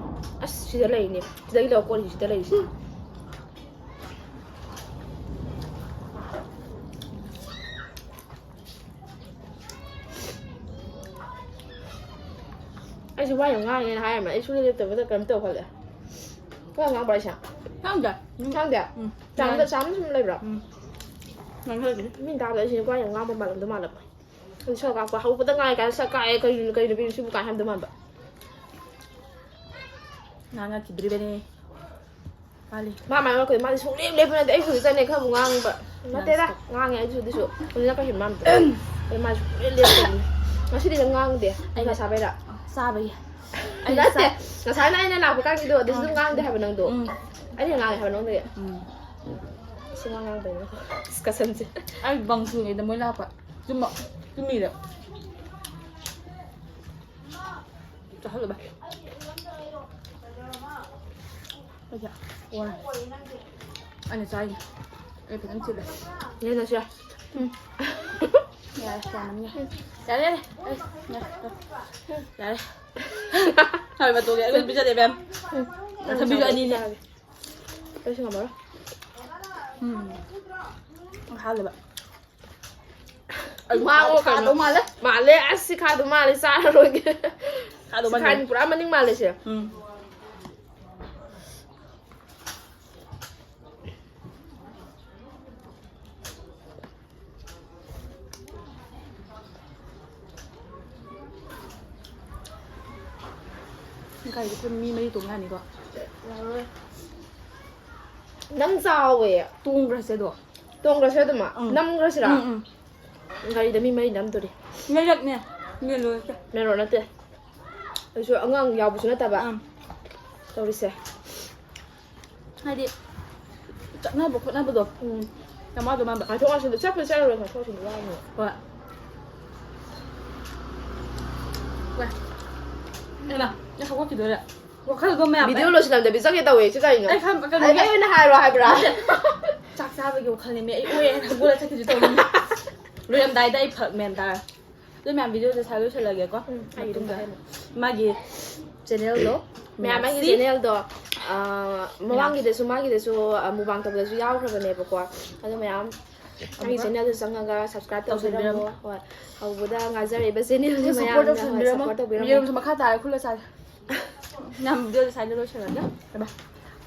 ꯑꯁ, ꯁꯤꯗ ꯂꯩꯔꯤꯅꯦ꯫ ꯁꯤꯗꯒꯤ ꯂꯧꯔꯛꯄꯅꯤ, ꯁꯤꯗ ꯂꯩꯔꯤꯁꯦ꯫ ꯑꯩꯁꯨ ꯋꯥ ꯌꯥꯝ ꯉꯥꯡꯉꯦꯅ ꯍꯥꯏꯔꯝꯃꯦ꯫ ꯑꯩ ꯁꯨꯡꯂꯦꯞ ꯂꯦꯞꯇꯕꯗ ꯀꯩꯅꯣꯝ ꯇꯧ ꯈꯜꯂꯦ꯫ ꯀꯌꯥꯝ ꯉꯥꯡꯕ꯭ꯔꯥ ꯑꯩꯁꯦ? ꯈꯪꯗꯦ꯫ ꯎꯝ꯫ ꯈꯪꯗꯦ? ꯎꯝ꯫ ꯆꯥꯝꯗ ꯌꯥꯏ꯫ ꯆꯥꯝꯗ ꯁꯨꯝ ꯂꯩꯕ꯭ꯔꯣ? ꯎꯝ꯫ ꯉꯥꯡꯍꯜꯂꯛꯀꯅꯤ꯫ ꯃꯤꯅ ꯇꯥꯕꯗ ꯑꯩꯁꯦ ꯅꯨꯄꯥ ꯌꯥꯝ ꯉꯥꯡꯕ ꯃꯥꯜꯂꯝꯗꯧ ꯃꯥꯜꯂꯛꯄ꯫ ꯑꯗꯨ ꯁꯛ ꯀꯥꯛꯄ ꯍꯧꯕꯗ ꯉꯥꯏ ꯀꯥꯏꯅ ꯁꯛ ꯀꯥꯛꯑꯦ, ꯀꯩꯅꯣ, ꯀꯩ ꯅꯨꯄꯤꯅꯣ ꯁꯤꯕꯨ ꯀꯥꯏ ꯍꯥꯏꯔꯝꯗꯧ ꯃꯥꯟꯕ꯫ ꯉꯥꯡꯉꯛꯈꯤꯗ꯭ꯔꯤꯕꯅꯦ꯫ ꯃꯥꯜꯂꯤ꯫ ꯃꯥ ꯃꯥꯏ ꯑꯣꯟꯈꯠꯂꯦ꯫ ꯃꯥꯗꯤ ꯁꯨꯡꯂꯦꯞ ꯂꯦꯞꯄ ꯅꯠꯇꯦ꯫ ꯑꯩ ꯍꯧꯖꯤꯛꯇꯅꯦ ꯈꯔꯕꯨ ꯉꯥꯡꯕ꯫ ꯅꯠꯇꯦꯗ, ꯉꯥꯡꯉꯦ ꯑꯩꯁꯨ ꯑꯗꯨꯁꯨ꯫ ꯍꯧꯖꯤꯛꯅ ꯀꯩꯁꯨ ꯃꯥꯟꯗꯦ꯫ ꯑꯗꯨ ꯃꯥ ꯁꯨꯡꯂꯦꯞ ꯂꯦꯞꯇꯕꯅꯤ꯫ ꯉꯁꯤꯗꯤ ꯅꯪ ꯉꯥꯡꯗꯦ꯫ ꯅꯨꯡꯁꯥ ꯁꯥꯕꯩꯔꯥ? ꯆꯥꯕꯒꯤ꯫ ꯑꯩ ꯅꯠꯇꯦ꯫ ꯆꯥ- ꯉꯁꯥꯏꯅ ꯑꯩꯅ ꯂꯥꯛꯄ ꯀꯥꯟꯒꯤꯗꯣ ꯑꯗꯨꯁꯨ ꯑꯗꯨꯝ ꯉꯥꯡꯗꯦ ꯍꯥꯏꯕ ꯅꯪꯗꯣ꯫ ꯎꯝ꯫ ꯑꯩꯅ ꯉꯥꯡꯉꯦ ꯍꯥꯏꯕ ꯅꯉꯣꯟꯗꯒꯤ꯫ ꯎꯝ꯫ ꯁꯨꯡꯉꯥꯡ ꯉꯥꯡꯗꯕꯅꯤ꯫ Discussionꯁꯦ꯫ ꯑꯩ ꯕꯪ ꯁꯨꯡꯉꯩꯗ ꯃꯣꯏ ꯂꯥꯛꯄ꯫ ꯆꯨꯝꯃ-, ꯆꯨꯝꯃꯤꯔ? ꯆꯥꯍꯜꯂꯨ ꯚꯥꯏ꯫ ꯑꯩꯁꯦ ꯋꯥꯔꯦ꯫ ꯑꯩꯅ ꯆꯥꯏꯁꯦ꯫ ꯑꯩ ꯐꯖꯅ ꯆꯤꯜꯂꯦ꯫ ꯌꯦꯟ ꯆꯥꯁꯤ ꯌꯥꯏ꯫ ꯎꯝ꯫ ꯌꯥꯔꯦ, ꯌꯥꯝꯃꯟꯈ꯭ꯔꯦ꯫ ꯌꯥꯔꯦ, ꯌꯥꯔꯦ꯫ ꯑꯩ, ꯌꯥꯔꯦ, ꯌꯥꯔꯦ꯫ ꯍꯣꯏ, ꯃꯇꯣꯟꯒꯤ ꯑꯩ ꯂꯣꯏ ꯄꯤꯖꯔꯦ, ꯏꯕꯦꯝ꯫ ꯎꯝ꯫ ꯊꯝꯕꯤꯁꯨ ꯑꯅꯤꯅꯦ꯫ ꯆꯥꯔꯒꯦ꯫ ꯑꯩꯁꯨ ꯉꯝꯃꯔꯣꯏ꯫ ꯎꯝ꯫ ꯍꯥꯜꯂꯦꯕ꯫ ꯑꯩ ꯉꯥꯡꯉꯣ ꯈꯥꯗꯧ ꯀꯩꯅꯣ꯫ ꯃꯥꯜꯂꯦ꯫ ꯃꯥꯜꯂꯦ, ꯑꯁ, ꯁꯤ ꯈꯥꯗꯧ ꯃꯥꯜꯂꯦ, ꯆꯥꯔꯔꯣꯏꯒꯦ꯫ ꯈꯥꯗꯧ ꯁꯤ ꯃꯥꯜꯂꯦ꯫ ꯈꯥꯏꯅꯤ ꯄꯨꯔꯥ ꯃꯅꯤꯡ ꯃꯥꯜꯂꯦ ꯁꯦ꯫ ꯎꯝ꯫ ꯒꯥꯔꯤꯗ ꯑꯩꯈꯣꯏ ꯃꯤ ꯃꯔꯤ ꯇꯣꯡ ꯌꯥꯅꯤꯀꯣ? ꯌꯥꯔꯣꯏ꯫ ꯅꯪ ꯆꯥꯎꯋꯦ꯫ ꯇꯣꯡꯈ꯭ꯔꯁꯦ ꯑꯗꯣ꯫ ꯇꯣꯡꯈ꯭ꯔꯁꯦ ꯑꯗꯨꯃ꯫ ꯎꯝ꯫ ꯅꯝꯈ꯭ꯔꯁꯤꯔꯥ? ꯎꯝ, ꯎꯝ꯫ ꯒꯥꯔꯤꯗ ꯃꯤ ꯃꯔꯤ ꯅꯝꯗꯣꯔꯤ꯫ ꯂꯩꯔꯛꯅꯦ꯫ ꯃꯦꯟ ꯔꯣꯗꯇ꯫ ꯃꯦꯟ ꯔꯣꯗ ꯅꯠꯇꯦ꯫ ꯑꯩꯁꯨ ꯑꯉꯥꯡ ꯌꯥꯎꯕꯁꯨ ꯅꯠꯇꯕ꯫ ꯑꯪ꯫ ꯇꯧꯔꯤꯁꯦ꯫ ꯍꯥꯏꯗꯤ ꯆꯠꯅꯕ ꯈꯣꯠꯅꯕꯗꯣ꯫ ꯎꯝ꯫ ꯌꯥꯝ ꯋꯥꯗꯧ ꯃꯥꯟꯕ꯫ ꯉꯥꯏꯊꯣꯛ ꯉꯥꯏꯁꯤꯟꯗ ꯆꯠꯄ ꯆꯠꯂꯔꯣꯏ ꯉꯥꯏꯊꯣꯛ ꯉꯥꯏꯁꯤꯟꯗ ꯋꯥꯅꯤ꯫ ꯍꯣꯏ꯫ ꯋꯥꯏ꯫ ꯑꯩꯃ, ꯑꯩ ꯍꯧꯒꯠꯈꯤꯗꯣꯔꯦ꯫ ꯋꯥꯈꯜꯗꯣ ꯃꯌꯥꯝ ꯚꯤꯗꯤꯑꯣ ꯂꯣꯏꯁꯤꯜꯂꯝꯗꯕꯤ ꯆꯪꯒꯦ ꯇꯧꯋꯦ ꯁꯤ ꯀꯩꯅꯣ꯫ ꯑꯩ ꯈꯟ- ꯀꯩꯅꯣ ꯑꯩ ꯑꯩ ꯑꯣꯏꯅ ꯍꯥꯏꯔꯣ ꯍꯥꯏꯕ꯭ꯔꯥ? ꯆꯥꯛ ꯆꯥꯕꯒꯤ ꯋꯥꯈꯜꯅꯦꯃꯤ꯫ ꯑꯩ ꯑꯣꯏ ꯍꯥꯏꯅ ꯍꯧꯒꯠꯂ ꯆꯠꯈꯤꯁꯦ ꯇꯧꯕꯅꯤ꯫ ꯂꯣꯏꯔꯝꯗꯥꯏꯗ ꯑꯩ ꯐꯔꯛ ꯃꯦꯟ ꯇꯥꯔꯦ꯫ ꯑꯗꯨ ꯃꯌꯥꯝ ꯚꯤꯗꯤꯑꯣꯁꯦ ꯁꯥꯏ ꯂꯣꯏꯁꯤꯜꯂꯒꯦꯀꯣ꯫ ꯎꯝ, ꯑꯩ ꯑꯗꯨꯝ ꯃꯇꯨꯡꯗ ꯆꯥꯏ꯫ ꯃꯥꯒꯤ ꯆꯦꯅꯦꯜꯗꯣ꯫ ꯃꯌꯥꯝ ꯑꯩꯒꯤ ꯁꯤ ꯆꯦꯅꯦꯜꯗꯣ, ꯑꯥ, ꯃꯃꯥꯡꯒꯤꯗꯁꯨ ꯃꯥꯒꯤꯗꯁꯨ, ꯑꯥ, ꯃꯨꯛꯕꯥꯡ ꯇꯧꯕꯗꯁꯨ ꯌꯥꯎꯈ꯭ꯔꯕꯅꯦꯕꯀꯣ꯫ ꯑꯗꯣ ꯃꯌꯥꯝ ꯑꯩꯒꯤ ꯑꯃꯨꯛꯀ ꯆꯦꯅꯦꯜꯗꯨ ꯆꯪꯉꯒ ꯁꯕꯁꯀ꯭ꯔꯥꯏꯕ ꯇꯧꯁꯟꯕꯤꯔꯝꯃꯣ꯫ ꯇꯧꯕꯤꯔꯝꯃꯣ꯫ ꯍꯣꯏ, ꯍꯧꯕꯗ ꯉꯥꯏꯖꯔꯛꯏꯕ ꯆꯦꯅꯦꯜꯁꯦ ꯁꯞꯄꯣꯔꯠ ꯃꯌꯥꯝꯅ ꯍꯣꯏ, ꯇꯧꯁꯟꯕꯤꯔꯝꯃꯣ꯫ ꯁꯞꯄꯣꯔꯠ ꯇꯧꯕꯤꯔꯝꯃꯣ꯫ ꯌꯦꯔꯨꯝꯁꯨ ꯃꯈꯥ ꯇꯥꯔꯦ ꯈꯨꯜꯂ ꯆꯥꯁꯦ꯫ ꯃꯌꯥꯝ ꯚꯤꯗꯤꯑꯣꯁꯦ ꯁꯥꯏꯗ ꯂꯣꯏꯁꯤꯜꯂꯒꯦ꯫ ꯕꯥꯏ ꯕꯥꯏ꯫